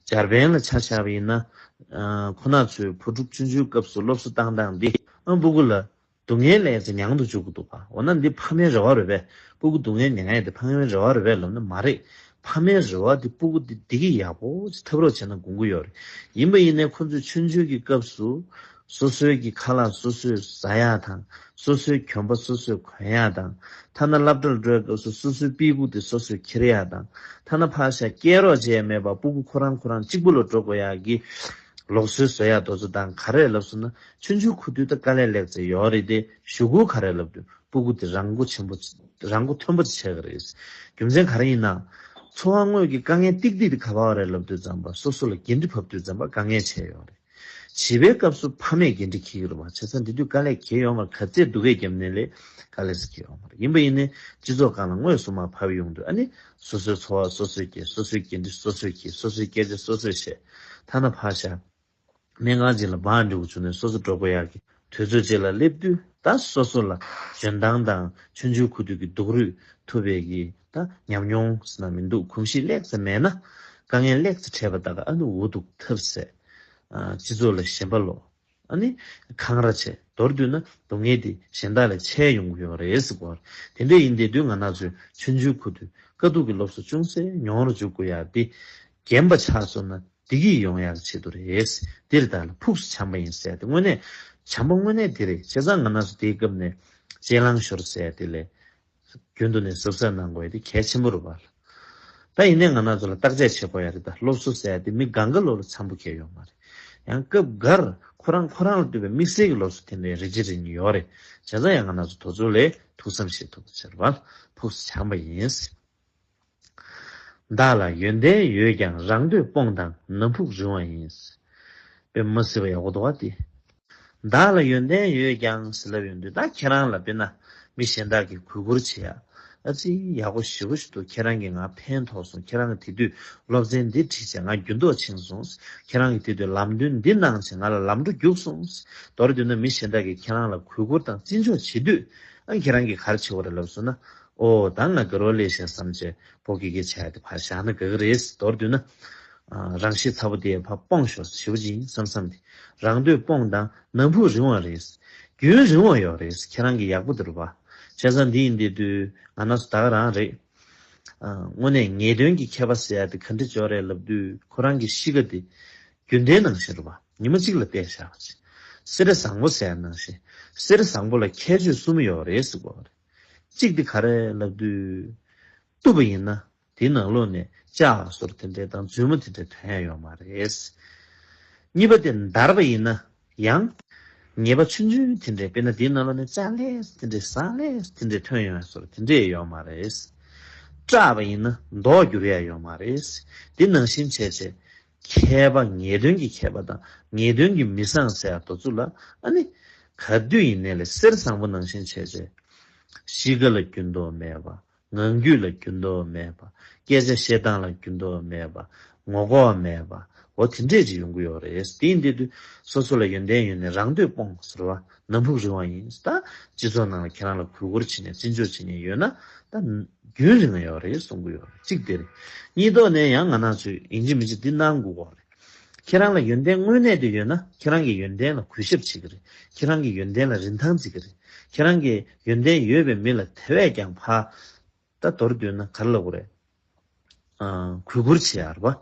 འཇར་པན་ལ་ཆ་བཞག་པ་ཡིན་ན། ཨ་ཁོ་རང་ཚོའི་བུ་ཕྲུག་ཆུང་ཆུང་སྐབས་སུ་སློབ་གསོ་བཏང་སྟངས་འདི་ཨ་སྤུ་གུ་ལ་སྡུག་བསྔལ་ལས་ཚེ་མྱང་དུ་འཇུག་གི་འདུག་ག་འོ་ན་འདི་ཕ་མའི་རེ་བ་རེད་པས། སྤུ་གུ་སྡུག་བསྔལ་མྱང་ཡ་དེ་ཕ་མའི་རེ་བ་རེད་པས་ལབ་ན་མ་རེད། ཕ་མའི་རེ་བ་དེ་སྤུ་གུ་དེ་བདེ་སྐྱིད་ཡག་པོ་ཅིག་ཐོབ་རོགས་བྱས་ན་དགོངས་ཀྱི་ཡོད་རེད། ཡིན་པ་ཡིན་ནའི་ཁོ་ཚོས་ཆུང་ཆུང་གི་སྐབས་སུ་སོ་སོའི་གི་ཁ་ལག་སོ་སོས་ཟ་ཡ་དང་། སོ་སོའི་གྱོན་པ་སོ་སོས་གོན་ཡ་དང་། ཐ་ན་སློབ་གྲྭར་འགྲོའི་སྐབས་སུ་སོ་སོའི་དཔེ་ཁུག་དེ་སོ་སོས་འཁྱེར་ཡ་དང་། ཐ་ན་ཕར་བཞག་སྐྱེལ་རོགས་བྱས་ཡ་མེད་པ་སྤུ་གུ་ཁོ་རང་ཁོ་རང་གཅིག་པུ་ལ་འགྲོ་དགོས་ཡ་གི་ལུགས་སྲོལ་བཟོ་ཡ་དེ་ཚོ་དང་ག་རེ་ལབ་སོང་ན། ཆུང་ཆུང་ཁུ་དུས་ད་དཀའ་ལས་ལེགས་ཚེ་ཡོད་རེད་དེ། གཞུག་གུ་ག་རེ་ལབ་དུས་སྤུ་གུ་དེ་རང་མགོ་ཆེན་པོ་རང་མགོ་ཐོན་པོ་དེ་ཆགས་ཀྱི་རེད། རྒྱུ་མཚན་ག་རེ་ཡིན་ན། འཚོ་བ་དངོས་ཀྱི་དཀའ་ངལ་ཏིག་ཏིག་དེ་ག་པར་རེད་ལབ་དུས་ཙམ་པ་སོ་སོ་ལ་འགན་འཁྲི་བབས་དུས་ཙམ་པ་དཀའ་ངལ་ཆེ་ཡོད་རེད། བྱིས་པའི་སྐབས་སུ་ཕ་མས་འགན་འཁྲི་འཁྱེར་གྱི་རེད་པ། བྱས་ཙང་དེ་དུས་དཀའ་ལས་འཁྱེར་ཡོང་མ་རེད། ག་ཚད་སྡུག་སྐད་བརྒྱབ་ནའི་ལས་དཀའ་ལས་སུ་འཁྱེར་ཡོང་མ་རེད། ཡིན་པ་ཡིན་ནའི་སྤྱི་ཚོགས་སྒང་ལ་དངོས་སུ་མར་ཕབ་ཡོང་དུས་ཨ་ནི་སོ་སོའི་འཚོ་བ་སོ་སོས་སྐྱེལ། སོ་སོའི་འགན་འཁྲི་སོ་སོས་འཁྱེར། སོ་སོའི་སྐད་ཆ་སོ་སོས་བཤད། ཐ་ན་ཕར་བཞག་སྨན་ཁང་ཅིག་ལ་འབག་འགྲོ་དགོས་བྱུང་ནས་སོ་སོ་འགྲོ་དགོས་ཡག་གི་དུས་ཚོད་ཅིག་ལ་སླེབས་དུས་ད་སོ་སོ་ལ་འཇོན་ཐང་དང་ཆུང་ཆུང་ཁུ་དུས་ཀྱི་སྡུག་རུས་ཐུབ་པའི་གི་ད་ཉམས་མྱོང་ཟེར་ན་མི་འདུག་གོམས་གཤིས་ལེགས་ཙམ་མེད་ན། དཀའ་ངལ་ལེགས་ཙམ་འཕྲད་པ་ད་ག་ཨ་ནི་འུ་སྡུག་ཐབས་ཟད། ཨ་སྤྱི་ཚོགས་ལ་ཞེན་པ་ལོག་ཨ་ནི་འཁང་ར་བྱས། མདོར་བསྡུས་ན་སྡུག་བསྔལ་འདི་གཞན་དག་ལས་ཆེ་ཡོང་གི་ཡོད་རེད་ཟེར་གོ། དེ་འདྲ་ཡིན་དེ་དུས་ང་རང་ཚོས་ཆུང་ཆུང་ཁུ་དུས་དཀའ་སྡུག་གི་སློབ་གསོ་ཅུང་ཟད་མྱོང་རུ་འཇུག་དགོས་ཡ་འདི་རྒན་པ་ཆགས་སོང་ན་བདེ་སྐྱིད་ཡོང་ཡག་ཆེད་དུ་རེད། འདིར་བདག་ལ་ཕུགས་སུ་བྱམས་པ་ཡིན་ཟེར་ཏེ་དངོས་གནས་བྱམས་པ་དངོས་གནས་འདི་རེད། བྱས་ཙང་ང་རང་ཚོ་དེའི་སྐབས་ནས་གཅེས་ལང་ཤོར་ཟེར་དེ་ལས་རྒྱུན་དུ་ནས་གཟབ་གཟབ་གནང་དགོས་ཡ་དེ་གལ་ཆེན་པོ་རེད་པ། ད་ཡིན་ནའི་ང་རང་ཚོ་ལ་བརྟག་དཔྱད་བྱེད་དགོས་ཡ་རེད། ད་སློབ་གསོ་ཟེར་ཡ་དེ་མི་གང་ག་ལོ་ལ་འཚམ་པོ་གལ་ཡོད་མ་རེད། ཡང་སྐབས་འགར་ཁོ་རང་ཁོ་རང་ལ་ལྟོས་པའི་དམིགས་བསལ་གྱི་སློབ་གསོ་དེ་འདྲའི་རེ་ཆེ་རེ་ཉུང་ཡོད་རེད། བྱས་ཙང་ཡང་ང་རང་ཚོ་དེ་ཚོ་ལ་ཐུགས་བསམ་བཞེས་ཐུབ་པ་བྱེད་རོགས། ཕུགས་སུ་བྱམས་པ་ཡིན། བདག་ལ་ཡོན་ཏན་ཡོད་ཀྱང་རང་འདོད་སྤོང་དང་ནམ་ཕུགས་རིང་བ་ཡིན། དཔེ་མ་སྲིད་པ་ཡག་པོ་འདུག་བ་དེ། བདག་ལ་ཡོན་ཏན་ཡོད་ཀྱང་ཟེར་ལབ་ཡོང་དུས་ད་ཁྱེད་རང་ལ་དཔེར་ན་མི་གཞན་དག་གིས་གུས་བཀུར་བྱེད་ཡ། ཨ་ཙི་ཡག་པོ་ཞེ་པོ་ཞིག་འདུག་ཁྱེད་རང་གིས་ང་ཕན་ཐོགས་སོང་། ཁྱེད་རང་གིས་དེ་དུས་སློབ་ཚན་འདི་ཁྲིད་བྱས་ང་འགྱུར་ལྡོག་ཕྱིན་སོང་། ཁྱེད་རང་གིས་དེ་དུས་ལམ་སྟོན་འདི་གནང་བྱས་ང་ལ་ལམ་འགྲོ་རྒྱུགས་སོང་། མདོར་བསྡུས་ན་མི་གཞན་དག་གིས་ཁྱེད་རང་ལ་གུས་བཀུར་དང་བརྩི་འཇོག་བྱེད་དུས་ཨ་ཁྱེད་རང་གིས་ག་རེ་བྱེད་དགོས་རེད་ལབ་སོང་ན། ཨོ་ད་ང་དགའ་རོགས་ལས་ཤག་བསམ་བྱས་བོད་སྐད་སྐད་ཆ་དེ་ཕར་བཞག་ན་དགའ་གི་རེད། མདོར་བསྡུས་ན། ཨ་རང་ཤེད་ཚ་པོ་དེ་ཕར་སྤོང་ཤོག་ཞེ་པོ་ཅིག་ཡིན་བསམ་བསམ་དེ། རང་འདོད་སྤོང་དང་ནམ་ཕུགས་རིང་བ་རེད། རྒྱུན་རིང་བ་ཡོད་རེད། ཁྱེད་རང་གི་ཡག་པོ་དེ་རུ་བ། བྱས་ཙང་འདི་ཡིན་དེ་དུས་ང་རང་ཚོ་ད་ག་རང་རེད། ཨ་དངོས་གནས་ངེས་དོན་གྱི་མཁས་པ་ཟེར་ཡ་དེ་ག་འདྲ་འཇོག་རེད་ལབ་དུས་ཁོ་རང་གི་གཤིས་ཀ་དེ་རྒྱུན་ལྡན་ནང་བཞིན་རུ་བ། ཉི་མ་གཅིག་ལ་བལྟས་བཞག་པ་ཅིག་གསེར་བཟང་པོ་ཟེར་ཡ་ནང་བཞིན། གསེར་བཟང་པོ་ལ་ཁྱད་ཆོས་གསུམ་ཡོད་རེད་ཟེར་གོ་རེད། གཅིག་དེ་ག་རེ་ལབ་དུས། གཏུབ་པ་ཡིན་ན་དེའི་ནང་ལོགས་ནས་ལྕགས་སོར་དེ་འདྲས་དང་རྫུན་མ་དེ་འདྲས་ཐོན་ཡ་ཡོད་མ་རེད། གཉིས་པ་དེ་འདར་བ་ཡིན་ན་ཡང་ཉེས་པ་ཆུང་ཆུང་དེ་འདྲས། དཔེར་ན་དེའི་ནང་ལོགས་ནས་ལྕགས་ལེ་དེ་འདྲས་ཟངས་ལེ་དེ་འདྲས་ཐོན་ཡོང་ཡ་སོར་དེ་འདྲས་ཡོད་མ་རེད། སྐྲག་པ་ཡིན་ན་མདོག་འགྱུར་ཡ་ཡོད་མ་རེད། དེ་ནང་བཞིན་བྱས་བྱས། མཁས་པ་ངེས་དོན་གྱི་མཁས་པ་དང་ངེས་དོན་གྱི་མི་བཟང་ཟེར་ཡ་དེ་ཚོ་ལ་ཨ་ནི། ག་དུས་ཡིན་ནའི་ལས་གསེར་བཟང་པོ་ནང་བཞིན་བྱས་བྱས། གཤིས་ཀ་ལ་འགྱུར་ལྡོག་མེད་པ། ངང་རྒྱུད་ལ་འགྱུར་ལྡོག་མེད་པ། སྐད་ཆ་བཤད་སྟངས་ལ་འགྱུར་ལྡོག་མེད་པ། ངོ་ལྐོག་མེད་པ། འོ་དེ་འདྲས་ཅིག་ཡོང་གི་ཡོད་རེད། དེ་ཡིན་དུས་སོ་སོ་ལ་ཡོན་ཏན་ཡོད་ནས་རང་འདོད་སྤོང་ཟེར་བ་ནམ་ཕུགས་རིང་བ་ཡིན། ད་སྤྱི་ཚོགས་ནང་ལ་ཁྱེད་རང་ལ་གུས་བཀུར་བྱེད་ནས་བརྩི་འཇོག་བྱེད་མཁན་ཡོད་ན་ད་རྒྱུན་རིང་ཡོད་རེད་གསུང་གི་ཡོད་རེད། གཅིག་དེ་རེད། གཉིས་ཐོག་ནས་ཡང་ང་རང་ཚོས་ཡིན་གཅིག་མིན་གཅིག་འདི་གནང་དགོས་ཀྱི་རེད། ཁྱེད་རང་ལ་ཡོན་ཏན་དངོས་གནས་དེ་ཡོད་ན་ཁྱེད་རང་གི་ཡོན་ཏན་ལ་གུས་ཞབས་བྱེད་ཀྱི་རེད། ཁྱེད་རང་གི་ཡོན་ཏན་ལ་རིན་ཐང་བརྩི་གི་རེད། ཁྱེད་རང་གི་ཡོན་ཏན་ཡོད་པའི་མི་ལ་དེ་བས་ཀྱང་ཕ། ད་མདོར་བསྡུས་ན་ག་རེ་ལབ་དགོས་རེད། ཨ་གུས་བཀུར་བྱེད་ཡ་རེད་པ།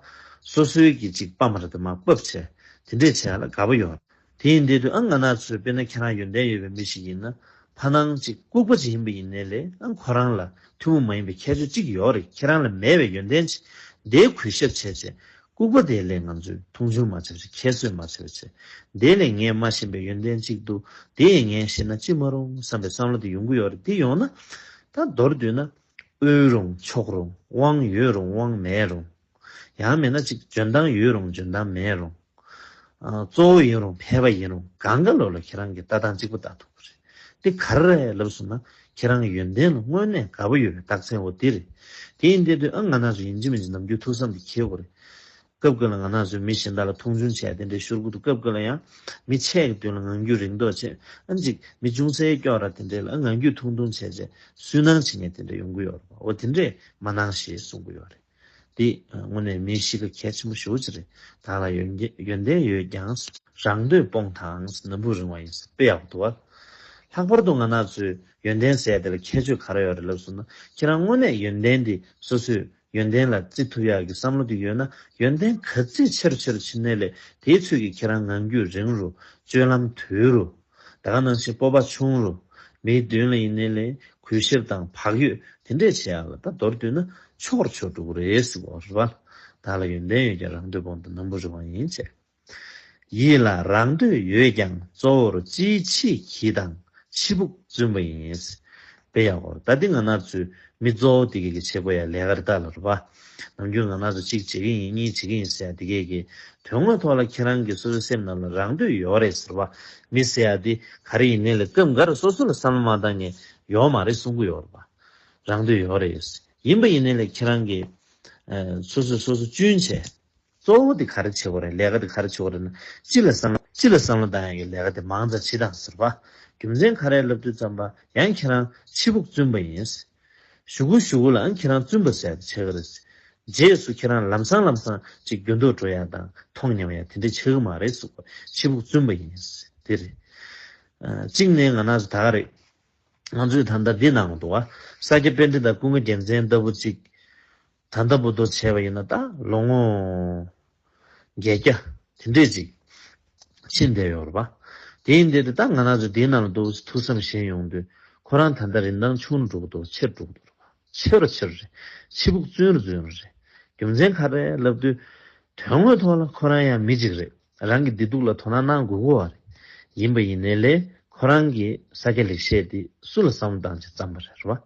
སོ་སོའི་གི་ཅིག་པ་མ་རེད་དེ་མ་བབས་བྱས་དེ་འདྲས་བྱེད་ཡ་ལ་དགའ་པོ་ཡོད། དེ་ཡིན་དུས་ཨ་ང་རང་ཚོས་དཔེར་ན་ཁྱེད་རང་ཡོན་ཏན་ཡོད་པའི་མི་ཞིག་ཡིན་ན་ཕ་ནང་ཅིག་ལྐུགས་པ་ཅིག་ཡིན་པ་ཡིན་ནའི་ལས་ཨ་ཁོ་རང་ལ་ཐུན་མོང་མ་ཡིན་པའི་ཁྱད་ཆོས་ཅིག་ཡོད་རེད། ཁྱེད་རང་ལ་མེད་པའི་ཡོན་ཏན་ཅིག་དེ་གུས་ཞབས་བྱས་བྱས། ལྐུགས་པ་དེ་ལས་ང་ཚོས་མཐོང་ཆུང་མ་བྱེད་པ་བྱེད། ཁྱད་གསོད་མ་བྱེད་པ་བྱེད། དེ་ལས་ངས་མ་ཤེས་པའི་ཡོན་ཏན་གཅིག་འདུག་དེ་ཡང་ངས་ཤེས་ན་ཅི་མ་རུང་བསམ་པའི་བསམ་བློ་དེ་ཡོང་གི་ཡོད་རེད། དེ་ཡོང་ན་ད་མདོར་བསྡུས་ན། དབུལ་རུང་ཆོག་རུང་། དབང་ཡོད་རུང་དབང་མེད་རུང་། ཡང་མིན་ན་ཅིག་འཇོན་ཐང་ཡོད་རུང་འཇོན་ཐང་མེད་རུང་། ཨ། གཙོ་བོ་ཡིན་རུང་ཕལ་པ་ཡིན་རུང་གང་ག་ལོ་ལ་ཁྱེད་རང་གིས་ལྟ་སྟངས་གཅིག་པ་ལྟ་ཐུབ་ཀྱི་རེད། དེ་ག་རེ་རེད་ལབ་སོང་ན། ཁྱེད་རང་གི་ཡོན་ཏན་ལ་དངོས་གནས་དགའ་པོ་ཡོད་པའི་རྟགས་མཚན་འོ་དེ་རེད། དེ་ཡིན་དུས་ཨ། ང་རང་ཚོ་ཡིན་གཅིག་མིན་གཅིག་ནམ་རྒྱུན་ཐུགས་བསམ་དེ་འཁྱེར་དགོས་རེད། སྐབས་འགའ་ལ་ང་རང་ཚོས་མི་གཞན་དག་ལ་མཐོང་ཆུང་བྱས་དེ་འདྲའི་ཤོར་གྱི་འདུག་སྐབས་འགའ་ལ་ཡང་མི་ཆེ་གི་མདུན་ལ་ངང་རྒྱུད་རིང་མདོག་བྱས། ཨ། ཅིག་མི་ཅུང་ཟད་སྐྱོ་ར་དེ་འདྲའི་ལ་ངང་རྒྱུད་ཐུང་ཐུང་བྱས་བྱས་སུན་སྣང་བྱེད་མཁན་དེ་འདྲ་ཡོང་གི་ཡོད་རེད་པ། འོ་དེ་འདྲས་མ་གནང་ཞེས་གསུང་གི་ཡོད་རེད། འདི་དངོས་གནས་མིའི་གཤིས་ཀ་གལ་ཆེན་པོ་ཞེ་པོ་ཅིག་རེད། བདག་ལ་ཡོན་ཏན་ཡོན་ཏན་ཡོད་ཀྱང་། རང་འདོད་སྤོང་དང་ནམ་བུ་རིང་བ་ཡིན། དཔེ་ཡག་པོ་འདུག་བ། ལྷག་པར་དུ་ང་རང་ཚོའི་ཡོན་ཏན་ཟེར་ཡ་དེ་ལ་ཁྱད་ཆོས་ག་རེ་ཡོད་རེད་ལབ་སོང་ན། ཁྱེད་རང་དངོས་གནས་ཡོན་ཏན་འདི་སོ་སོས་ཡོན་ཏན་ལ་བརྩི་ཐུབ་ཡག་གི་བསམ་བློ་དེ་ཡོད་ན། ཡོན་ཏན་ག་ཚད་ཆེ་རུ་ཆེ་རུ་ཕྱིན་ནའི་ལས་དེའི་ཚོད་ཀྱིས་ཁྱེད་རང་ངང་རྒྱུད་རིང་རུ། སྤྱོད་ལམ་དུལ་རུ། ད་ག་ནང་བཞིན་སྤོབས་པ་ཆུང་རུ། མིའི་མདུན་ལ་ཡིན་ནའི་ལས་གུས་ཞབས་དང་བག་ཡོད་དེ་འདྲས་བྱེད་ཡག་ལ་ད་མདོར་བསྡུས་ན་ཆོག་རུ་ཆོག་འགྲོ་གི་རེད་ཟེར་བ་རེད་བ། བདག་ལ་ཡོན་ཏན་ཡོད་ཀྱང་། རང་འདོད་སྤོང་དང་ནམ་བུ་རིང་བ་ཡིན་བྱས། ཡིད་ལ་རང་འདོད་ཡོད་ཀྱང་། གཙོ་བོར་ཅིའི་ཕྱིར་གྱིས་དང་། ཕྱི་ཕུགས་བཙུན་པ་ཡིན། དཔེ་ཡག་པོ། ད་འདི་ང་རང་ཚོའི་མི་གཙོ་བོ་དེ་གས་ཀྱི་བྱེད་དགོས་ཡ་ལས་ཀ་རེད་ད་ལབ་རེད་པ། ནམ་རྒྱུན་ང་རང་ཚོ་གཅིག་བྱེད་ཀྱི་ཡིན། གཉིས་བྱེད་ཀྱི་ཡིན་ཟེར་ཡ་དེ་གས་ཀྱི་དོན་དངོས་ཐོག་ལ་ཁྱེད་རང་གི་སོ་སོའི་སེམས་ནང་ལ་རང་འདོད་ཡོད་རེད་ཟེར་བ། མི་ཟེར་ཡ་དེ་ག་རེ་ཡིན་ནའི་ལས་སྐབས་འགའ་རེ་སོ་སོ་ལ་བསམ་བློ་མ་བཏང་མཁན་ཡོད་མ་རེད་གསུང་གི་ཡོད་རེད་པ། རང་འདོད་ཡོད་རེད། ཡིན་པ་ཡིན་ནའི་ལས་ཁྱེད་རང་གིས་ཨ། སོ་སོས་སོ་སོ་གཅུན་བྱས། གཙོ་བོ་དེ་ག་རེ་བྱེད་དགོས་རེད། ལས་ཀ་དེ་ག་རེ་བྱེད་དགོས་རེད་ན། སྤྱི་ལ་བསམ་བློ་སྤྱི་ལ་བསམ་བློ་བཏང་ཡག་གི་ལས་ཀ་དེ་མང་ཙམ་བྱེད་དང་ཟེར་བ། རྒྱུ་མཚན་ག་རེ་ལབ་དུས་ཙམ་པ་ཡང་ཁྱེད་རང་ཕྱི་ཕུགས་བཙུན་པ་ཡིན། གཞུག་གུ་གཞུག་གུ་ལའང་ཁྱེད་རང་བཙུན་པ་ཟེར་ཡ་དེ་ཆགས་ཀྱི་རེད། རྗེས་སུ་ཁྱེད་རང་ལམ་སང་ལམ་སང་ཅིག་འགྱུར་ལྡོག་འགྲོ་ཡ་དང་མཐོང་ཉམས་ཡ་དེ་འདྲ་ཆགས་ཀྱི་མ་རེད་གསུངས་པ། ཕྱི་ཕུགས་བཙུན་པ་ཡིན། དེ་རེད། ཨ། གཅིག་ནས་ང་རང་ཚོ་ད་ག་རེད། ང་ཚོས་ད་ལྟ་འདི་གནང་གི་འདུག་བ། ས་སྐྱ་པཎྜི་ཏ་ཀུན་དགའ་རྒྱལ་མཚན་ལྟ་བུ་ཅིག་ད་ལྟ་བར་དུ་བྱས་པ་ཡིན་ན་ད་ལོ་ངོ་བརྒྱད་བརྒྱ་དེ་འདྲས་ཅིག་ཕྱིན་བསྡད་ཡོད་རེད་པ། དེ་ཡིན་དུས་ད་ང་རང་ཚོ་འདིའི་ནང་ལ་འདུག་ཐུགས་བསམ་བཞེས་ཡོང་དུས་ཁོ་རང་ད་ལྟ་རིན་ཐང་ཆུང་རུ་འགྲོ་གི་འདུག་ཆེ་རུ་འགྲོ་གི་འདུག་རེད་པ། ཆེ་རུ་ཆེ་རུ་རེད། ཕྱི་ཕུགས་བཙུན་རུ་བཙུན་རུ་རེད། རྒྱུ་མཚན་ག་རེ་ལབ་དུས། དོན་དངོས་ཐོག་ལ་ཁོ་རང་ཡང་མི་གཅིག་རེད། རང་གི་བདེ་སྡུག་ལ་དོ་སྣང་གནང་དགོས་ཀྱི་ཡོད་རེད། ཡིན་པ་ཡིན་ནའི་ལས་ཁོ་རང་གི་ས་སྐྱ་ལེགས་བཤད་འདི་སུ་ལ་བསམ་བློ་བཏང་བྱས་བརྩམས་པ་རེད་རེད་པ།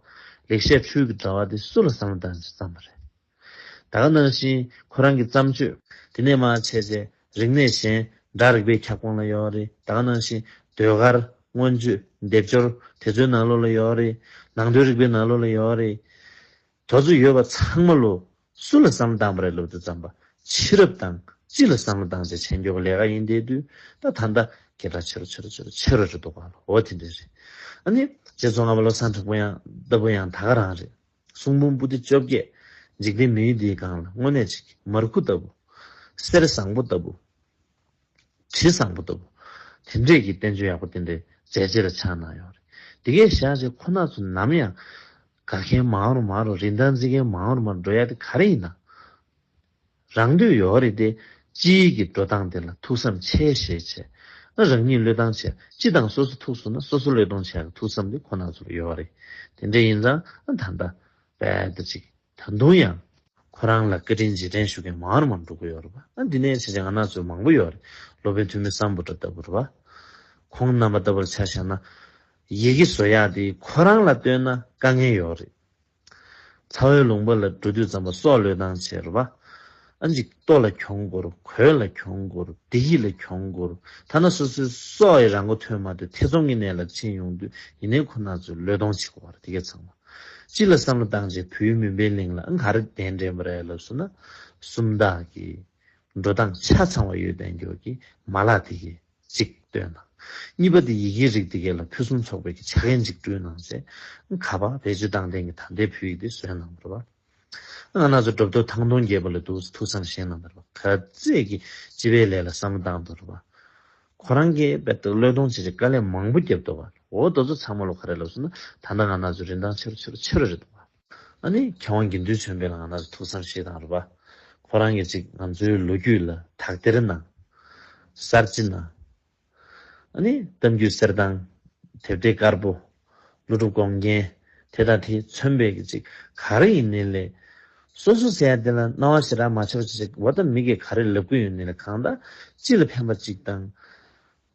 ལེགས་བཤད་འཕྲུལ་གྱི་དྲ་བ་འདི་སུ་ལ་བསམ་བློ་བཏང་བྱས་བརྩམས་པ་རེད། ད་ག་ནང་བཞིན་ཁོ་རང་གི་བརྩམས་ཆོས་དེ་ནས་མར་བྱས་རྗེས་རིག་གནས་གཞན་སྒྲ་རིག་པའི་ཁྱབ་ཁོངས་ལ་ཡོད་རེད། ད་ག་ནང་བཞིན་ཟློས་གར་མངོན་བརྗོད་སྡེབ་སྦྱོར་དེ་ཚོའི་ནང་ལོགས་ལ་ཡོད་རེད། ནང་དོན་རིག་པའི་ནང་ལོགས་ལ་ཡོད་རེད། དེ་ཚོ་ཡོད་པ་ཚང་མ་ལོ་སུ་ལ་བསམ་བློ་བཏང་བ་རེད་ལབ་དུས་ཙམ་པ། ཕྱི་རབས་དང་སྤྱི་ལ་བསམ་བློ་བཏང་བྱས་བྱེད་མགྱོགས་ལས་ཀ་ཡིན་བསྡད་དུས་ད་ད་ལྟ་སྐད་གྲགས་ཆེ་རུ་ཆེ་རུ་ཆེ་རུ་ཆེ་རུ་རེད་འདུག་ག་ལ། འོ་དེ་འདྲ་རེད། ཨ་ནི་རྗེ་ཙོང་ཁ་པ་བློ་བཟང་གྲགས་པ་ཡང་ལྟ་བུ་ཡང་ད་ག་རང་རེད། གསུང་འབུམ་པོ་ཏི་བཅོ་བརྒྱད། འཇིག་རྟེན་མི་ཡུལ་འདིའི་སྒང་ལ་དངོས་གནས་ཅིག་མར་ཁུ་ལྟ་བུ། གསེར་བཟང་པོ་ལྟ་བུ། དྲི་བཟང་པོ་ལྟ་བུ། དེ་འདྲས་ཀྱི་བསྟན་བཅོས་ཡག་པོ་དེ་འདྲས་མཛད་རྗེས་ལ་ཆགས་གནང་ཡོད་རེད། དེ་གས་བཞག་རྗེས་ཁོ་ན་ཚོ་ནམ་ཡང་དགའ་མཁན་མང་རུ་མང་རུ་རིན་ཐང་བརྩི་མཁན་མང་རུ་མང་རུ་འགྲོ་ཡ་དེ་ག་རེ་ཡིན་ན། རང་འདོད་ཡོད་རེད་དེ། སྤྱིའི་གི་འགྲོ་སྟངས་དེ་ལ་ཐུགས་བསམ་ཆེ་བཞེས་བྱས། ཨ་རང་ཉིད་བློས་བཏང་བྱས། སྤྱི་དང་སོ་སོ་ཐུག་སོང་ན་སོ་སོ་བློས་གཏོང་བྱས་ཀྱི་ཐུགས་བསམ་དེ་ཁོ་ན་ཚོར་ཡོད་རེད། དེ་འདྲ་ཡིན་ཙང་ཨ་ད་ལྟ་རྦད་དེ་ཅིག་ད་དུང་ཡང་ཁོ་རང་ལ་བཀའ་དྲིན་རྗེས་དྲན་ཞུ་མཁན་མང་རུ་མང་རུ་འགྲོ་གི་ཡོད་རེད་པ། ཨ་འདི་ནས་བྱས་ཙང་ང་རང་ཚོ་མང་པོ་ཡོད་རེད། སློབ་དཔོན་ཐོན་མི་སམ་བྷོ་ཊ་ལྟ་བུ་རེད་པ། ཁོང་རྣམ་པ་ལྟ་བུར་ཆ་བཞག་ན། ཡི་གེ་བཟོ་ཡག་དེ་ཁོ་རང་ལ་ལྟོས་ན་དཀའ་ངལ་ཡོད་རེད། ཚ་བའི་ལུང་པ་ལ་འགྲོ་དུས་ཙམ་པ་སྲོག་བློས་བཏང་བྱས་རེད་པ། ཨ་ཅིག་ལྟོ་ལ་གྱོང་འཁོར། གོས་ལ་གྱོང་འཁོར། བདེ་སྐྱིད་ལ་གྱོང་འཁོར། ཐ་ན་སོ་སོའི་སྲོག་ཡི་རང་མགོ་ཐོན་མ་ཐུབ་ཐེ་ཚོམ་གྱི་གནས་ལ་ཕྱིན་ཡོང་དུས་ཡིན་ནའི་ཁོ་རང་ཚོས་བློས་གཏོང་བྱེད་དགོས་པ་རེད། དེ་གས་ཚང་མ། སྤྱི་ལ་བསམ་བློ་བཏང་བྱས་བོད་ཡུལ་མུན་པའི་གླིང་ལ་ཨ་ག་རེ་གདན་འདྲེན་པ་རེད་ལབ་སོང་ན། སུམ་རྟགས་ཀྱི་འགྲོ་སྟངས་ཆ་ཚང་བ་ཡོད་བསྡད་རྒྱུ་གི་མ་ལག་དེ་གས་གཅིག་བཏོན་ན། གཉིས་པ་དེ་ཡི་གེའི་རིགས་དེ་གས་ལ་ཕུན་སུམ་ཚོགས་པའི་གི་ཕྱག་འགན་གཅིག་སྤྲོད་གནང་བྱས། ཁ་པར་བེད་སྤྱོད་བཏང་ལྡན་གྱི་ད་ལྟའི་བོད་ཡིག་དེ་བཟོས་གནང་བ་རེད་པ། ང་རང་ཚོ་གྲུབ་ཐོབ་ཐང་སྟོང་རྒྱས་པ་ལ་འདུག་ཐུགས་བསམ་བཞེས་གནང་བ་རེད་པ། ག་ཚད་ཀྱི་སྤྱི་པའི་ལས་ལ་བསམ་བློ་བཏང་འདུག་རེད་པ། ཁོ་རང་གིས་རྦད་དེ་བློས་གཏོང་བྱེད་ཀྱི་དཀའ་ལས་མང་པོ་བརྒྱབ་འདུག་པ། འོ་དེ་ཚོ་ཚང་མ་ལོ་ག་རེ་ལབ་སོང་ན་ད་ལྟ་ང་རང་ཚོ་རིན་ཐང་ཆེ་རུ་ཆེ་རུ་ཆེ་རུ་རེད་འདུག་པ། ཨ་ནི་མཁས་དབང་དགེ་འདུན་ཆོས་འཕེལ་ལ་ང་རང་ཚོ་ཐུགས་བསམ་བཞེས་དང་རེད་པ། ཁོ་རང་གིས་ཅིག་ང་ཚོའི་ལོ་རྒྱུས་ལ་དག་ཐེར་གནང་། གསར་བརྗེ་གནང་། ཨ་ནི་གཏམ་རྒྱུད་གསེར་ཐང་། དེབ་ཐེར་དཀར་པོ། ཀླུ་སྒྲུབ་དགོངས་རྒྱན། དེ་དང་དེས་མཚོན་པའི་གི་ཅིག་ག་རེ་ཡིན་ནའི་ལས། སོ་སོ་ཟེར་ཡ་དེ་ལ་སྣང་བ་ཞེ་དྲག་མ་ཆགས་པ་ཅིག་བྱེད། འོ་ད་མི་གིས་ག་རེ་ལབ་ཀྱི་ཡོད་ནི་ལ། གང་ལྟར་སྤྱི་ལ་ཕན་པ་ཅིག་དང་།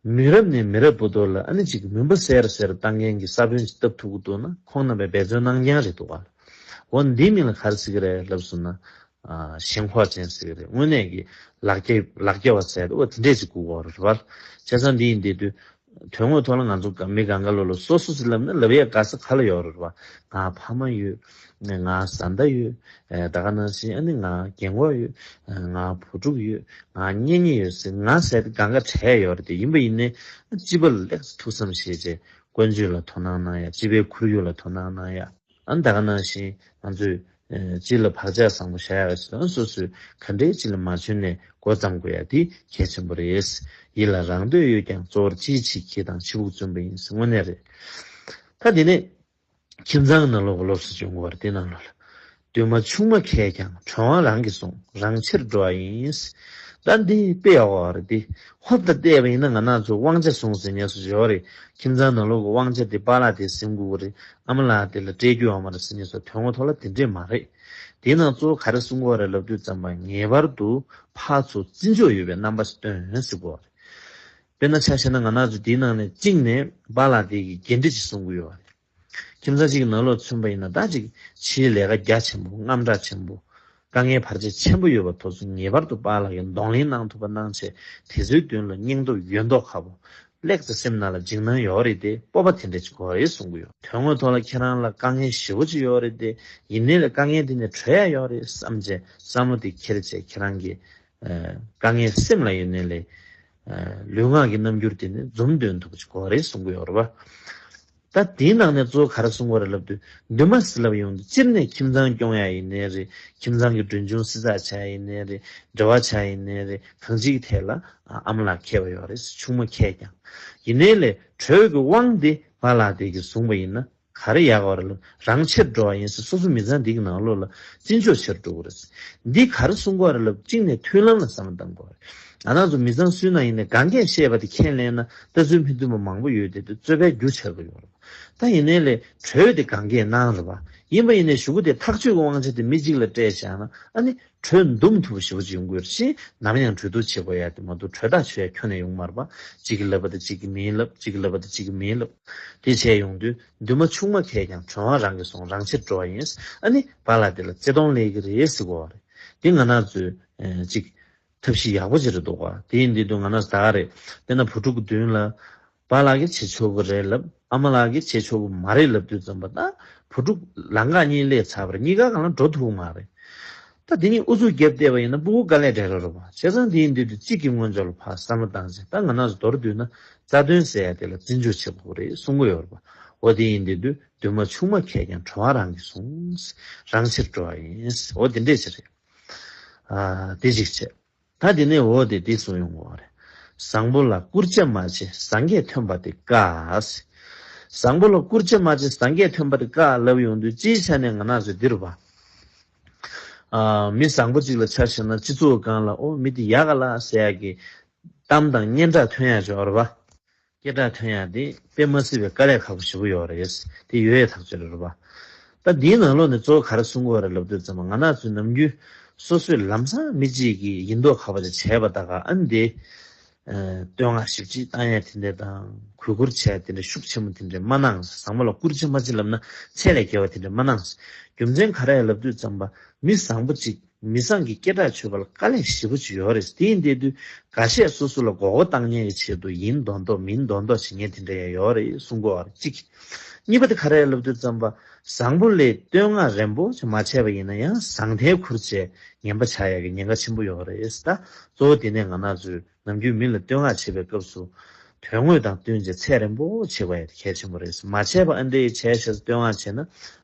མི་རབས་ནས་མི་རབས་བར་དུ་ལ་ཨ་ནི་ཅིག་མུན་པ་སེལ་རུ་སེལ་རུ་བཏང་མཁན་གྱི་ས་བོན་ཅིག་བཏབ་ཐུབ་ཀྱི་འདུག་ན། ཁོང་རྣམ་པས་འབད་བརྩོན་གནང་རྐྱང་རེད་འདུག་ག། འོ་འདིའི་མིང་ལ་ག་རེ་ཟེར་གྱི་རེད་ལབ་སོང་ན། ཨ། ཞེན་ཁོག་ཅན་ཟེར་གྱི་རེད། དངོས་གནས་ཀྱི་ལག་རྒྱ་ལག་རྒྱ་བ་ཟེར་དེ། འོ་དེ་འདྲས་ཅིག་དགོས་ཀྱི་ཡོད་རེད་པ། བྱས་ཙང་འདི་ཡིན་དེ་དུས། དོན་དངོས་ཐོག་ལ་ང་ཚོ་མི་གང་ག་ལོ་ལ་སོ་སོ་ཟེར་ལབ་ན་ལབ་ཡས་དགའ་ས་ག་ལ་ཡོད་རེད་པ། ང་ཕ་མ་ཡོད། ང་བཟའ་ཟླ་ཡོད། ད་ག་ནང་བཞིན་ཨ་ནི་ང་རྒན་གོག་ཡོད། ང་བུ་ཕྲུག་ཡོད། ང་གཉེན་ཉེ་ཡོད་ཟེར། ང་ཟེར་དེ་གང་ག་བྲལ་ཡོད་རེད་དེ། ཡིན་པ་ཡིན་ནའི་སྤྱི་པ་ལ་ལེགས་སུ་ཐུགས་བསམ་བཞེས་བྱས། ཀུན་སྤྱོད་ལ་དོ་སྣང་གནང་ཡ། སྤྱི་པའི་ཁོར་ཡུག་ལ་དོ་སྣང་གནང་ཡ། ཨ་ནི་ད་ག་ནང་བཞིན་ང་ཚོས་ཨ་སྤྱི་ལ་བག་ཆགས་བཟང་པོ་བཞག་ཡག་ཞིག་དང་། སོ་སོས་ག་འདྲའི་སྤྱི་ལ་མ་བྱོན་ནས་འགོ་བརྩམ་དགོས་ཡ་དེ་གལ་ཆེན་པོ་རེད། ཡིད་ལ་རང་འདོད་ཡོད་ཀྱང་། གཙོ་བོར་སྤྱིའི་ཆེད་མཁས་དང་། ཕྱི་ཕུགས་བརྩོན་པ་ཡིན་ཟེར། དངོས་གནས་རེད། ད་དེ་ནས་ཁྱིམ་ཚང་ནང་ལོགས་ཀྱི་སློབ་གསོ་སྦྱོང་དགོས་པ་རེད། དེ་ནང་ལོགས་ལ། འདུན་མ་ཆུང་མ་མཁས་ཀྱང་། གྲོལ་དབང་རང་གིས་བཟུང་། རང་ཕྱིར་འགྲོ་བ་ཡིན། ད་འདི་དཔེ་ཡག་པོ་རེད་དེ། ཧོབ་ཏེ་བལྟས་པ་ཡིན་ན་ང་རང་ཚོ་དབང་ཆ་བཟུང་ཟེར་མཁན་སུ་ཡོད་རེད། ཁྱིམ་ཚང་ནང་ལོགས་ཀྱི་དབང་ཆ་དེ་པཱ་ལགས་དེས་ཟིན་དགོས་ཀྱི་རེད། ཨ་མ་ལགས་དེ་ལ་སྤྲད་རྒྱུ་ཡོད་མ་རེད་ཟེར་མཁན་སུ་དོན་དངོས་ཐོག་ལ་དེ་འདྲས་མ་རེད། དེའི་ནང་གཙོ་བོ་ག་རེ་གསུང་གི་ཡོད་རེད་ལབ་དུས་ཙམ་པ། ངེས་པར་དུ་ཕར་ཚུར་བརྩི་འཇོག་ཡོད་པའི་རྣམ་པ་ཞིག་སྟོན་ཟེར་གྱི་ཡོད་རེད། དཔེར་ན་ཆ་བཞག་ན་ང་རང་ཚོ་དེའི་ནང་ནས་གཅིག་ནས་པཱ་ལགས་དེ་གིས་འགན་འཁྲི་ཅིག་གསུང་གི་ཡོད་རེད། ཁྱིམ་ཚང་གཅིག་གི་ནང་ལོགས་མཚོན་པ་ཡིན་ན། ད་ཅིག་ཕྱིའི་ལས་ཀ་རྒྱ་ཆེན་པོ། དངངས་སྐྲག་ཆེན་པོ། དཀའ་ངལ་བར་ཆད་ཆེན་པོ་ཡོད་པ་དེ་ཚོ་ངེས་པར་དུ་པཱ་ལགས་ཀྱིས་གདོང་ལེན་གནང་ཐུབ་པ་གནང་བྱས། དེ་ཚོའི་མདུན་ལ་སྙིང་སྟོབས་ཡོད་མདོག་ཁ་པོ། ལེགས་ཙམ་སེམས་ནང་ལ་འཇིགས་སྣང་ཡོད་རེད་དེ། སྤོབས་པ་དེ་འདྲ་ཅིག་དགོས་རེད་གསུང་གི་ཡོད། དོན་དངོས་ཐོག་ལ་ཁྱེད་རང་ལ་དཀའ་ངལ་ཞེ་པོ་ཅིག་ཡོད་རེད་དེ། ཡིན་ནའི་ལས་དཀའ་ངལ་དེ་ནས་གྲོལ་ཡ་ཡོད་རེད་བསམ་བྱས། བསམ་བློ་དེ་འཁྱེར་བྱས། ཁྱེད་རང་གི་ཨ་དཀའ་ངལ་སེམས་ལ་ཡོད་ནའི་ལས། ཨ་ལུས་ངག་གི་རྣམ་འགྱུར་དེ་ནི་འཛུམ་སྟོན་ཐུབ་པ་ཅིག་དགོས་རེད་གསུང་གི་ཡོད་རེད་པ། ད་དེའི་ནང་ནས་གཙོ་བོ་ག་རེ་གསུང་གི་ཡོད་རེད་ལབ་དུས། འདུན་མ་ཟེར་ལབ་ཡོང་དུས་སྤྱིར་ནས་ཁྱིམ་ཚང་སྐྱོང་ཡ་ཡིན་ནའི་རེད། ཁྱིམ་ཚང་གི་མགྲོན་ཆུང་བསྲི་ཚགས་བྱ་ཡ་ཡིན་ནའི་རེད། འབྲེལ་བ་བྱ་ཡ་ཡིན་ནའི་རེད། གང་ཅིའི་ཐད་ལ་ཨ་མ་ལགས་མཁས་པ་ཡོད་རེད། ཆུང་མ་མཁས་ཀྱང་། ཡིན་ནའི་ལས་གྲོལ་གྱི་དབང་དེ་པཱ་ལགས་དེ་གིས་བཟུང་བ་ཡིན་ན། ག་རེ་ཡག་པ་རེད་ལབ། རང་ཕྱིར་འགྲོ་བ་ཡིན་ཟེར། སོ་སོ་མི་ཚང་འདི་གི་ནང་ལོགས་ལ་བརྩི་འཇོག་བྱེད་འགྲོ་གི་རེད། འདི་ག་རེ་གསུང་གི་ཡོད་རེད་ལབ། གཅིག་ནས་མཐུན་ལམ་ལ་བསམ་བློ་གཏང་དགོས་རེད། ང་རང་ཚོ་མི་ཚང་སུའི་ནང་ཡིན་ནའི་གང་གས་བཤད་པ་དེ་ཁས་ལེན་ན། ལྟ་ཚུལ་མི་མཐུན་པ་མང་པོ་ཡོད་དེ། དེ་རྩོད་པའི་རྒྱུ་ཆགས་ཀྱི་ཡོད་རེད། ད་ཡིན་ནའི་ལས་གྲོས་དེ་གང་གས་གནང་རེད་པ། ཡིན་པ་ཡིན་ནའི་གཞུག་གུ་དེ་ཐག་གཅོད་ཀྱི་དབང་ཆ་དེ་མི་གཅིག་ལ་སྤྲད་བཞག་ན། ཨ་ནི་གྲོས་འདུམ་ཐུབ་པ་ཞེ་པོ་ཅིག་ཡོང་གི་ཡོད་རེད། གཞན་ནམ་ཡང་གྲོས་བསྡུར་བྱེད་དགོས་ཡ་དེ་མ་གཏོགས། གྲོས་ཐག་ཆོད་ཡ་ཁྱོན་ནས་ཡོང་མ་རེད་པ། གཅིག་གིས་ལབ་པ་དེ་གཅིག་གིས་མིན་ལབ། གཅིག་གིས་ལབ་པ་དེ་གཅིག་གིས་མིན་ལབ། དེ་བྱས་ཡོང་དུས། འདུན་མ་ཆུང་མ་མཁས་ཀྱང་། གྲོལ་དབང་རང་གིས་བཟུང་། རང་ཕྱིར་འགྲོ་བ་ཡིན། ཨ་ནི་པཱ་ལགས་དེ་ལ་བརྩེ་དུང་སླེབས་ཀྱི་རེད་ཟེར་གོ་བ་རེད། དེ་ང་རང་ཚོའི་ཨ་ཅིག་ཐབས་ཤེས་ཡག་པོ་ཅིག་རེད་འདུག་ག། དེ་ཡིན་དུས་དུས་ང་རང་ཚོ་ད་ག་རེད། དཔེར་ན་བུ་ཕྲུག་གི་མདུན་ལ་པཱ་ལགས་ཀྱིས་བྱེད་ཆོག་གི་རེད་ལབ། ཨ་མ་ལགས་ཀྱིས་བྱེད་ཆོག་གི་མ་རེད་ལབ་དུས་ཙམ་པ། ད་བུ་ཕྲུག་ལམ་ཁ་གཉིས་སླེབས་ཚར་བ་རེད། གཉིས་ཀ་སྒང་ལ་འགྲོ་ཐུབ་ཀྱི་མ་རེད། ད་དེ་གཉིས་ཨུ་ཚུགས་བརྒྱབ་བསྡད་པ་ཡིན་ན་སྤུ་གུ་དཀའ་ལས་འཕྲད་རོགས་རེད་པ། བྱས་ཙང་དེ་ཡིན་དུས་དུས་གཅིག་གི་ངོས་ཕྱོགས་ལ་ཕར་བསམ་བློ་བཏང་ཟེར། ད་ང་རང་ཚོ་མདོར་བསྡུས་ན་རྩ་དོན་ཟེར་ཡ་དེ་ལ་བརྩི་འཇོག་བྱེད་དགོས་རེད་གསུང་གི་ཡོད་རེད་པ། འོ་དེ་ཡིན་དུས་དུས་འདུན་མ་ཆུང་མ་མཁས་ཀྱང་། གྲོལ་དབང་རང་གིས་བཟུང་། རང་ཕྱིར་འགྲོ་བ་ཡིན། འོ་དེ་འདྲས་ཅིག་རེད། ཨ་དེ་གཅིག་བྱས། ད་དེ་ནས་འོ་དེ་དེ་གསུང་ཡོང་གི་རེད། བཟང་པོ་ལ་བཀུར་བྱ་མ་བྱེད། སངས་རྒྱས་ཐོན་པ་དེ་དཀའ། བཟང་པོ་ལ་བཀུར་བྱ་མ་བྱེད། སངས་རྒྱས་ཐོན་པ་དེ་དཀའ་ལབ་ཡོང་དུས། སྤྱིའི་ཆ་ནས་ང་རང་ཚོ་འདི་རུ་བ། ཨ་མི་བཟང་པོ་གཅིག་ལ་ཆ་བཞག་ན། སྤྱི་ཚོགས་སྒང་ལ་འོ་མི་དེ་ཡག་ག་ལ་ཟེར་ཡག་གི་གཏམ་དང་སྙན་གྲགས་ཐོན་ཡག་ཅིག་ཡོད་རེད་པ། སྐད་གྲགས་ཐོན་ཡག་དེ་དཔེ་མ་སྲིད་པའི་དཀའ་ལས་ཁག་པོ་ཞེ་པོ་ཡོད་རེད། དེ་ཡོད་ཡག་ཐག་ཆོད་རེད་པ། ད་འདིའི་ནང་ལོགས་ནས་གཙོ་བོ་ག་རེ་གསུང་གི་ཡོད་རེད་ལབ་དུས་ཙམ་པ། ང་རང་ཚོས་ནམ་རྒྱུན་སོ་སོས་ལམ་སང་མི་གཅིག་གིས་ཡིན་མདོག་ཁ་པོ་ཅིག་བྱས་པ་ད་ག། ཨ་ནི་དེ་ཨ་བསྟོད་བསྔགས་ཞེ་པོ་ཅིག་བཏང་ཡ་དེ་འདྲ་དང་། གུས་བཀུར་བྱས་དེ་འདྲ་ཤུགས་ཆེན་པོ་དེ་འདྲ་མ་གནང་། བཟང་པོ་ལ་བཀུར་བྱ་མ་བྱེད་ལབ་ན་ཚད་ལས་བརྒལ་བ་དེ་འདྲ་མ་གནང་། རྒྱུ་མཚན་ག་རེ་ལབ་དུས་ཙམ་པ། མི་བཟང་པོ་གཅིག་མི་བཟང་གི་སྐད་གྲགས་ཆོད་པ་ལ་དཀའ་ལས་ཞེ་པོ་ཅིག་ཡོད་རེད། དེ་ཡིན་དེ་དུས་འགའ་ཤས་སོ་སོ་ལ་མགོ་སྐོར་བཏང་མཁན་གྱི་ཆེད་དུ་ཡིན་མདོག་མདོག་མིན་མདོག་མདོག་བྱེད་མཁན་དེ་འདྲ་ཡང་ཡོད་རེད་གསུང་གི་ཡོད་རེད། གཅིག་གཉིས་པ་དེ་ག་རེ་ལབ་དུས་ཙམ་པ། བཟང་པོ་ལ་བསྟོད་བསྔགས་རན་པོ་ཅིག་མ་བྱས་པ་ཡིན་ན་ཡང་། ཟང་ཐལ་ཁུར་བྱས་ངན་པ་ཆགས་ཡག་གི་ཉེན་ཁ་ཆེན་པོ་ཡོད་རེད། ད་གཙོ་བོ་དེ་ནས་ང་རང་ཚོས་ནམ་རྒྱུན་མི་ལ་བསྟོད་བསྔགས་བྱེད་པའི་སྐབས་སུ། དོན་དངོས་དང་བསྟུན་བྱས་ཚད་རན་པོ་བྱེད་དགོས་ཡ་དེ་གལ་ཆེན་པོ་རེད། མ་བྱས་པ་ཨ་འདྲ་བྱས་བྱས་བསྟོད་བསྔགས་བྱས་ན།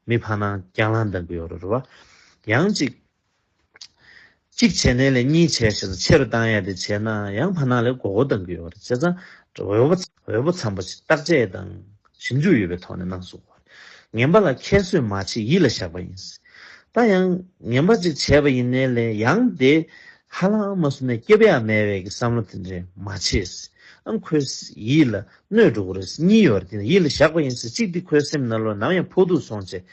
མི་ཕར་ནང་རྒྱང་ལངས་གཏང་གི་ཡོད་རེད་པ། ཡང་གཅིག་གཅིག་བྱས་ནས་ལས་གཉིས་བྱས་བྱས་ཆེ་རུ་བཏང་ཡ་དེ་བྱས་ན་ཡང་ཕར་ནང་ལས་མགོ་སྐོར་གཏང་གི་ཡོད་རེད། བྱས་ཙང་འོས་པ་འོས་པ་འཚམ་པོ་ཞིག་བརྟག་དཔྱད་དང་ཞིབ་འཇུག་ཡོད་པའི་ཐོག་ནས་གནང་སོང་། ངན་པ་ལ་ཁྱད་གསོད་མ་བྱེད་ཡིད་ལ་བཞག་པ་ཡིན། ད་ཡང་ངན་པ་ཅིག་བྱས་པ་ཡིན་ནའི་ལས་ཡང་དེ་ཧ་ལམ་མ་སོང་ནས་སྐྱོབ་ཡ་མེད་པའི་གི་བསམ་བློ་དེ་འདྲས་མ་བྱེད། ཨང་ཁོའི་ཡིད་ལ་གནོད་འགྲོ་གི་རེད། གཉིས་ཡོད་རེད། དེ་ནས་ཡིད་ལ་བཞག་པ་ཡིན་ཟེར། གཅིག་དེ་ཁོའི་སེམས་ནང་ལོགས་ནམ་ཡང་ཕོག་ཐུག་སོང་བྱས།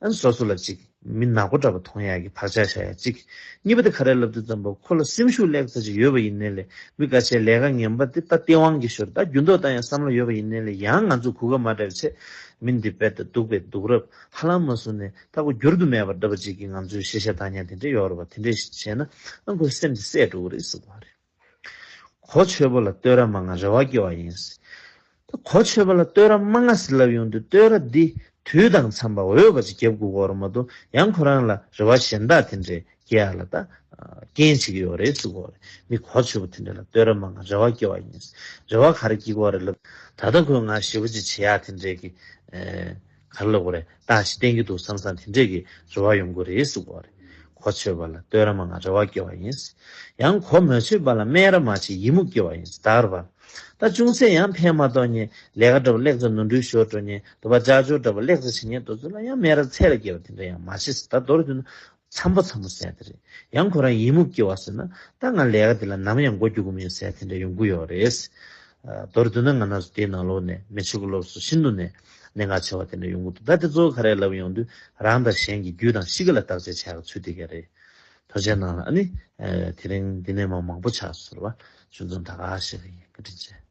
ཨ་ནི་སོ་སོ་ལ་ཅིག་ མི་ནག་པོ་འདྲ་པོ་མཐོང་ཡག་གི་བག་ཆགས་བཞག་ཡག་གཅིག་གཉིས་པ་དེ་ག་རེ་ལབ་དུས་ཙམ་པ་ཁོ་ལ་སེམས་ཤུགས་སླེབས་ཚར་ཅིག་ཡོད་པ་ཡིན་ནའི་ལས་མི་འགའ་ཤས་ལས་ཀ་ངན་པ་དེ་ད་སྟེས་དབང་གི་ཞོར་ད་རྒྱུ་མདོག་ལྟ་ཡང་བསམ་བློ་ཡོད་པ་ཡིན་ནའི་ལས་ཡང་ང་ཚོས་གོ་སྐབས་མ་སྤྲད་པའི་ཆེད་མི་འདི་དཔེ་ད་སྡུག་པའི་སྡུག་རབས་ཧ་ལམ་མ་བཟུང་ནས་ད་ཁོ་འགྱུར་དུ་མེད་པ་འདྲ་པོ་ཅིག་གི་ང་ཚོས་ཤེས་བྱ་བཏང་ཉག་དེ་འདྲས་ཡོད་རེད་པ། དེ་འདྲས་བྱས་ན་ཨ་ཁོའི་སེམས་དེ་གསལ་འགྲོ་གི་རེད་ཟེར་གོ་བ་རེད། གོ་ཆོད་པོ་ལ་བསྟོད་ར་མང་ང་རེ་བ་སྐྱེ་བ་ཡིན། ད་གོ་ཆོད་པོ་ལ་བསྟོད་ར་མང་ང་ཟེར་ལབ་ཡོང་དུས་བསྟོད་ར་འདི་དུས་དང་འཚམས་པ་འོས་པ་ཅིག་རྒྱབ་དགོས་ཀྱི་ཡོད་རེད་མ་གཏོགས་ཡང་ཁོ་རང་ལ་རེ་བ་གཞན་དག་དེ་འདྲས་སྐྱེ་ཡ་ལ་ད་རྐྱེན་བྱེད་ཀྱི་ཡོད་རེད་ཟེར་གོ་བ་རེད། མི་གོ་ཆོད་པོ་དེ་འདྲས་ལ་བསྟོད་ར་མང་ང་རེ་བ་སྐྱེ་བ་ཡིན། རེ་བ་ག་རེ་སྐྱེ་གི་ཡོད་རེད་ལབ། ད་ལྟ་ཁོས་ང་ཞེ་པོ་ཅིག་བྱེད་ཡ་དེ་འདྲས་ཀྱི་ག་རེ་ལབ་དགོས་རེད། བརྟག་ཞིབ་བསྟན་གྱི་འདུག་བསམ་བསམ་དེ་འདྲས་ཀྱི་རེ་བ་ཡོང་གི་རེད་ཟེར་གོ་བ་རེད། གོ་ཆོད་པ་ལ་བསྟོད་ར་མང་ང་རེ་བ་སྐྱེ་བ་ཡིན། ཡང་གོ་མ་ཆོད་པ་ལ་སྨད་ར་མ་བྱེད་ཡི་མུག་སྐྱེ་བ་ཡིན་ཟེར་ད་རེད་པ། ད་ཅུང་ཟད་ཡང་ཕན་མ་ཐོགས་ཉེ་ལས་ཀ་འདྲ་པོ་ལེགས་ཙམ་ནོར་འཁྲུལ་ཤོར་འགྲོ་ཉེ་དུ་བ་ལྕགས་ཅོག་འདྲ་པོ་ལེགས་ཙམ་བྱེད་ཉེ་དུ་ཚོད་ལ་ཡང་སྨད་ར་ཚད་ལ་སྐྱེ་བ་དེ་འདྲ་ཡང་མ་བྱེད་ཟེར། ད་མདོར་བསྡུས་ན་འཚམ་པོ་འཚམ་པོ་ཟེར་དེ་རེད། ཡང་ཁོ་རང་ཡི་མུག་སྐྱེ་བ་ཟེར་ན་ད་ང་ལས་ཀ་དེ་ལ་ནམ་ཡང་མགོ་རྒྱུག་གི་མིན་ཟེར་དེ་འདྲ་ཡོང་གི་ཡོད་རེད། མདོར་བསྡུས་ན་ང་རང་ཚོ་དེའི་ནང་ལོགས་ནས་མི་ཆོས་ཀྱི་སློབ་གསོ་ཤིན་ཏུ་ནས་གནད་འགག་ཆེ་བ་དེ་འདྲ་ཡོང་གི་འདུག་ད་དེ་གཙོ་བོ་ག་རེ་ལབ་ཡོང་དུས་རང་དང་གཞན་གྱི་རྒྱུད་དང་གཤིས་ཀ་ལ་བརྟག་དཔྱད་བྱ་ཡག་ཚུལ་དེ་ག་རེད། དོན་ཆེན་ནང་ལ་ཨ་ནི། དེ་རིང་འདི་ནས་མ་མང་པོ་ཆགས་སོང་བ། ཆུ་འཛོམས་ད་ག་ཞིག་ཡིན། བཀའ་དྲིན་ཆེ།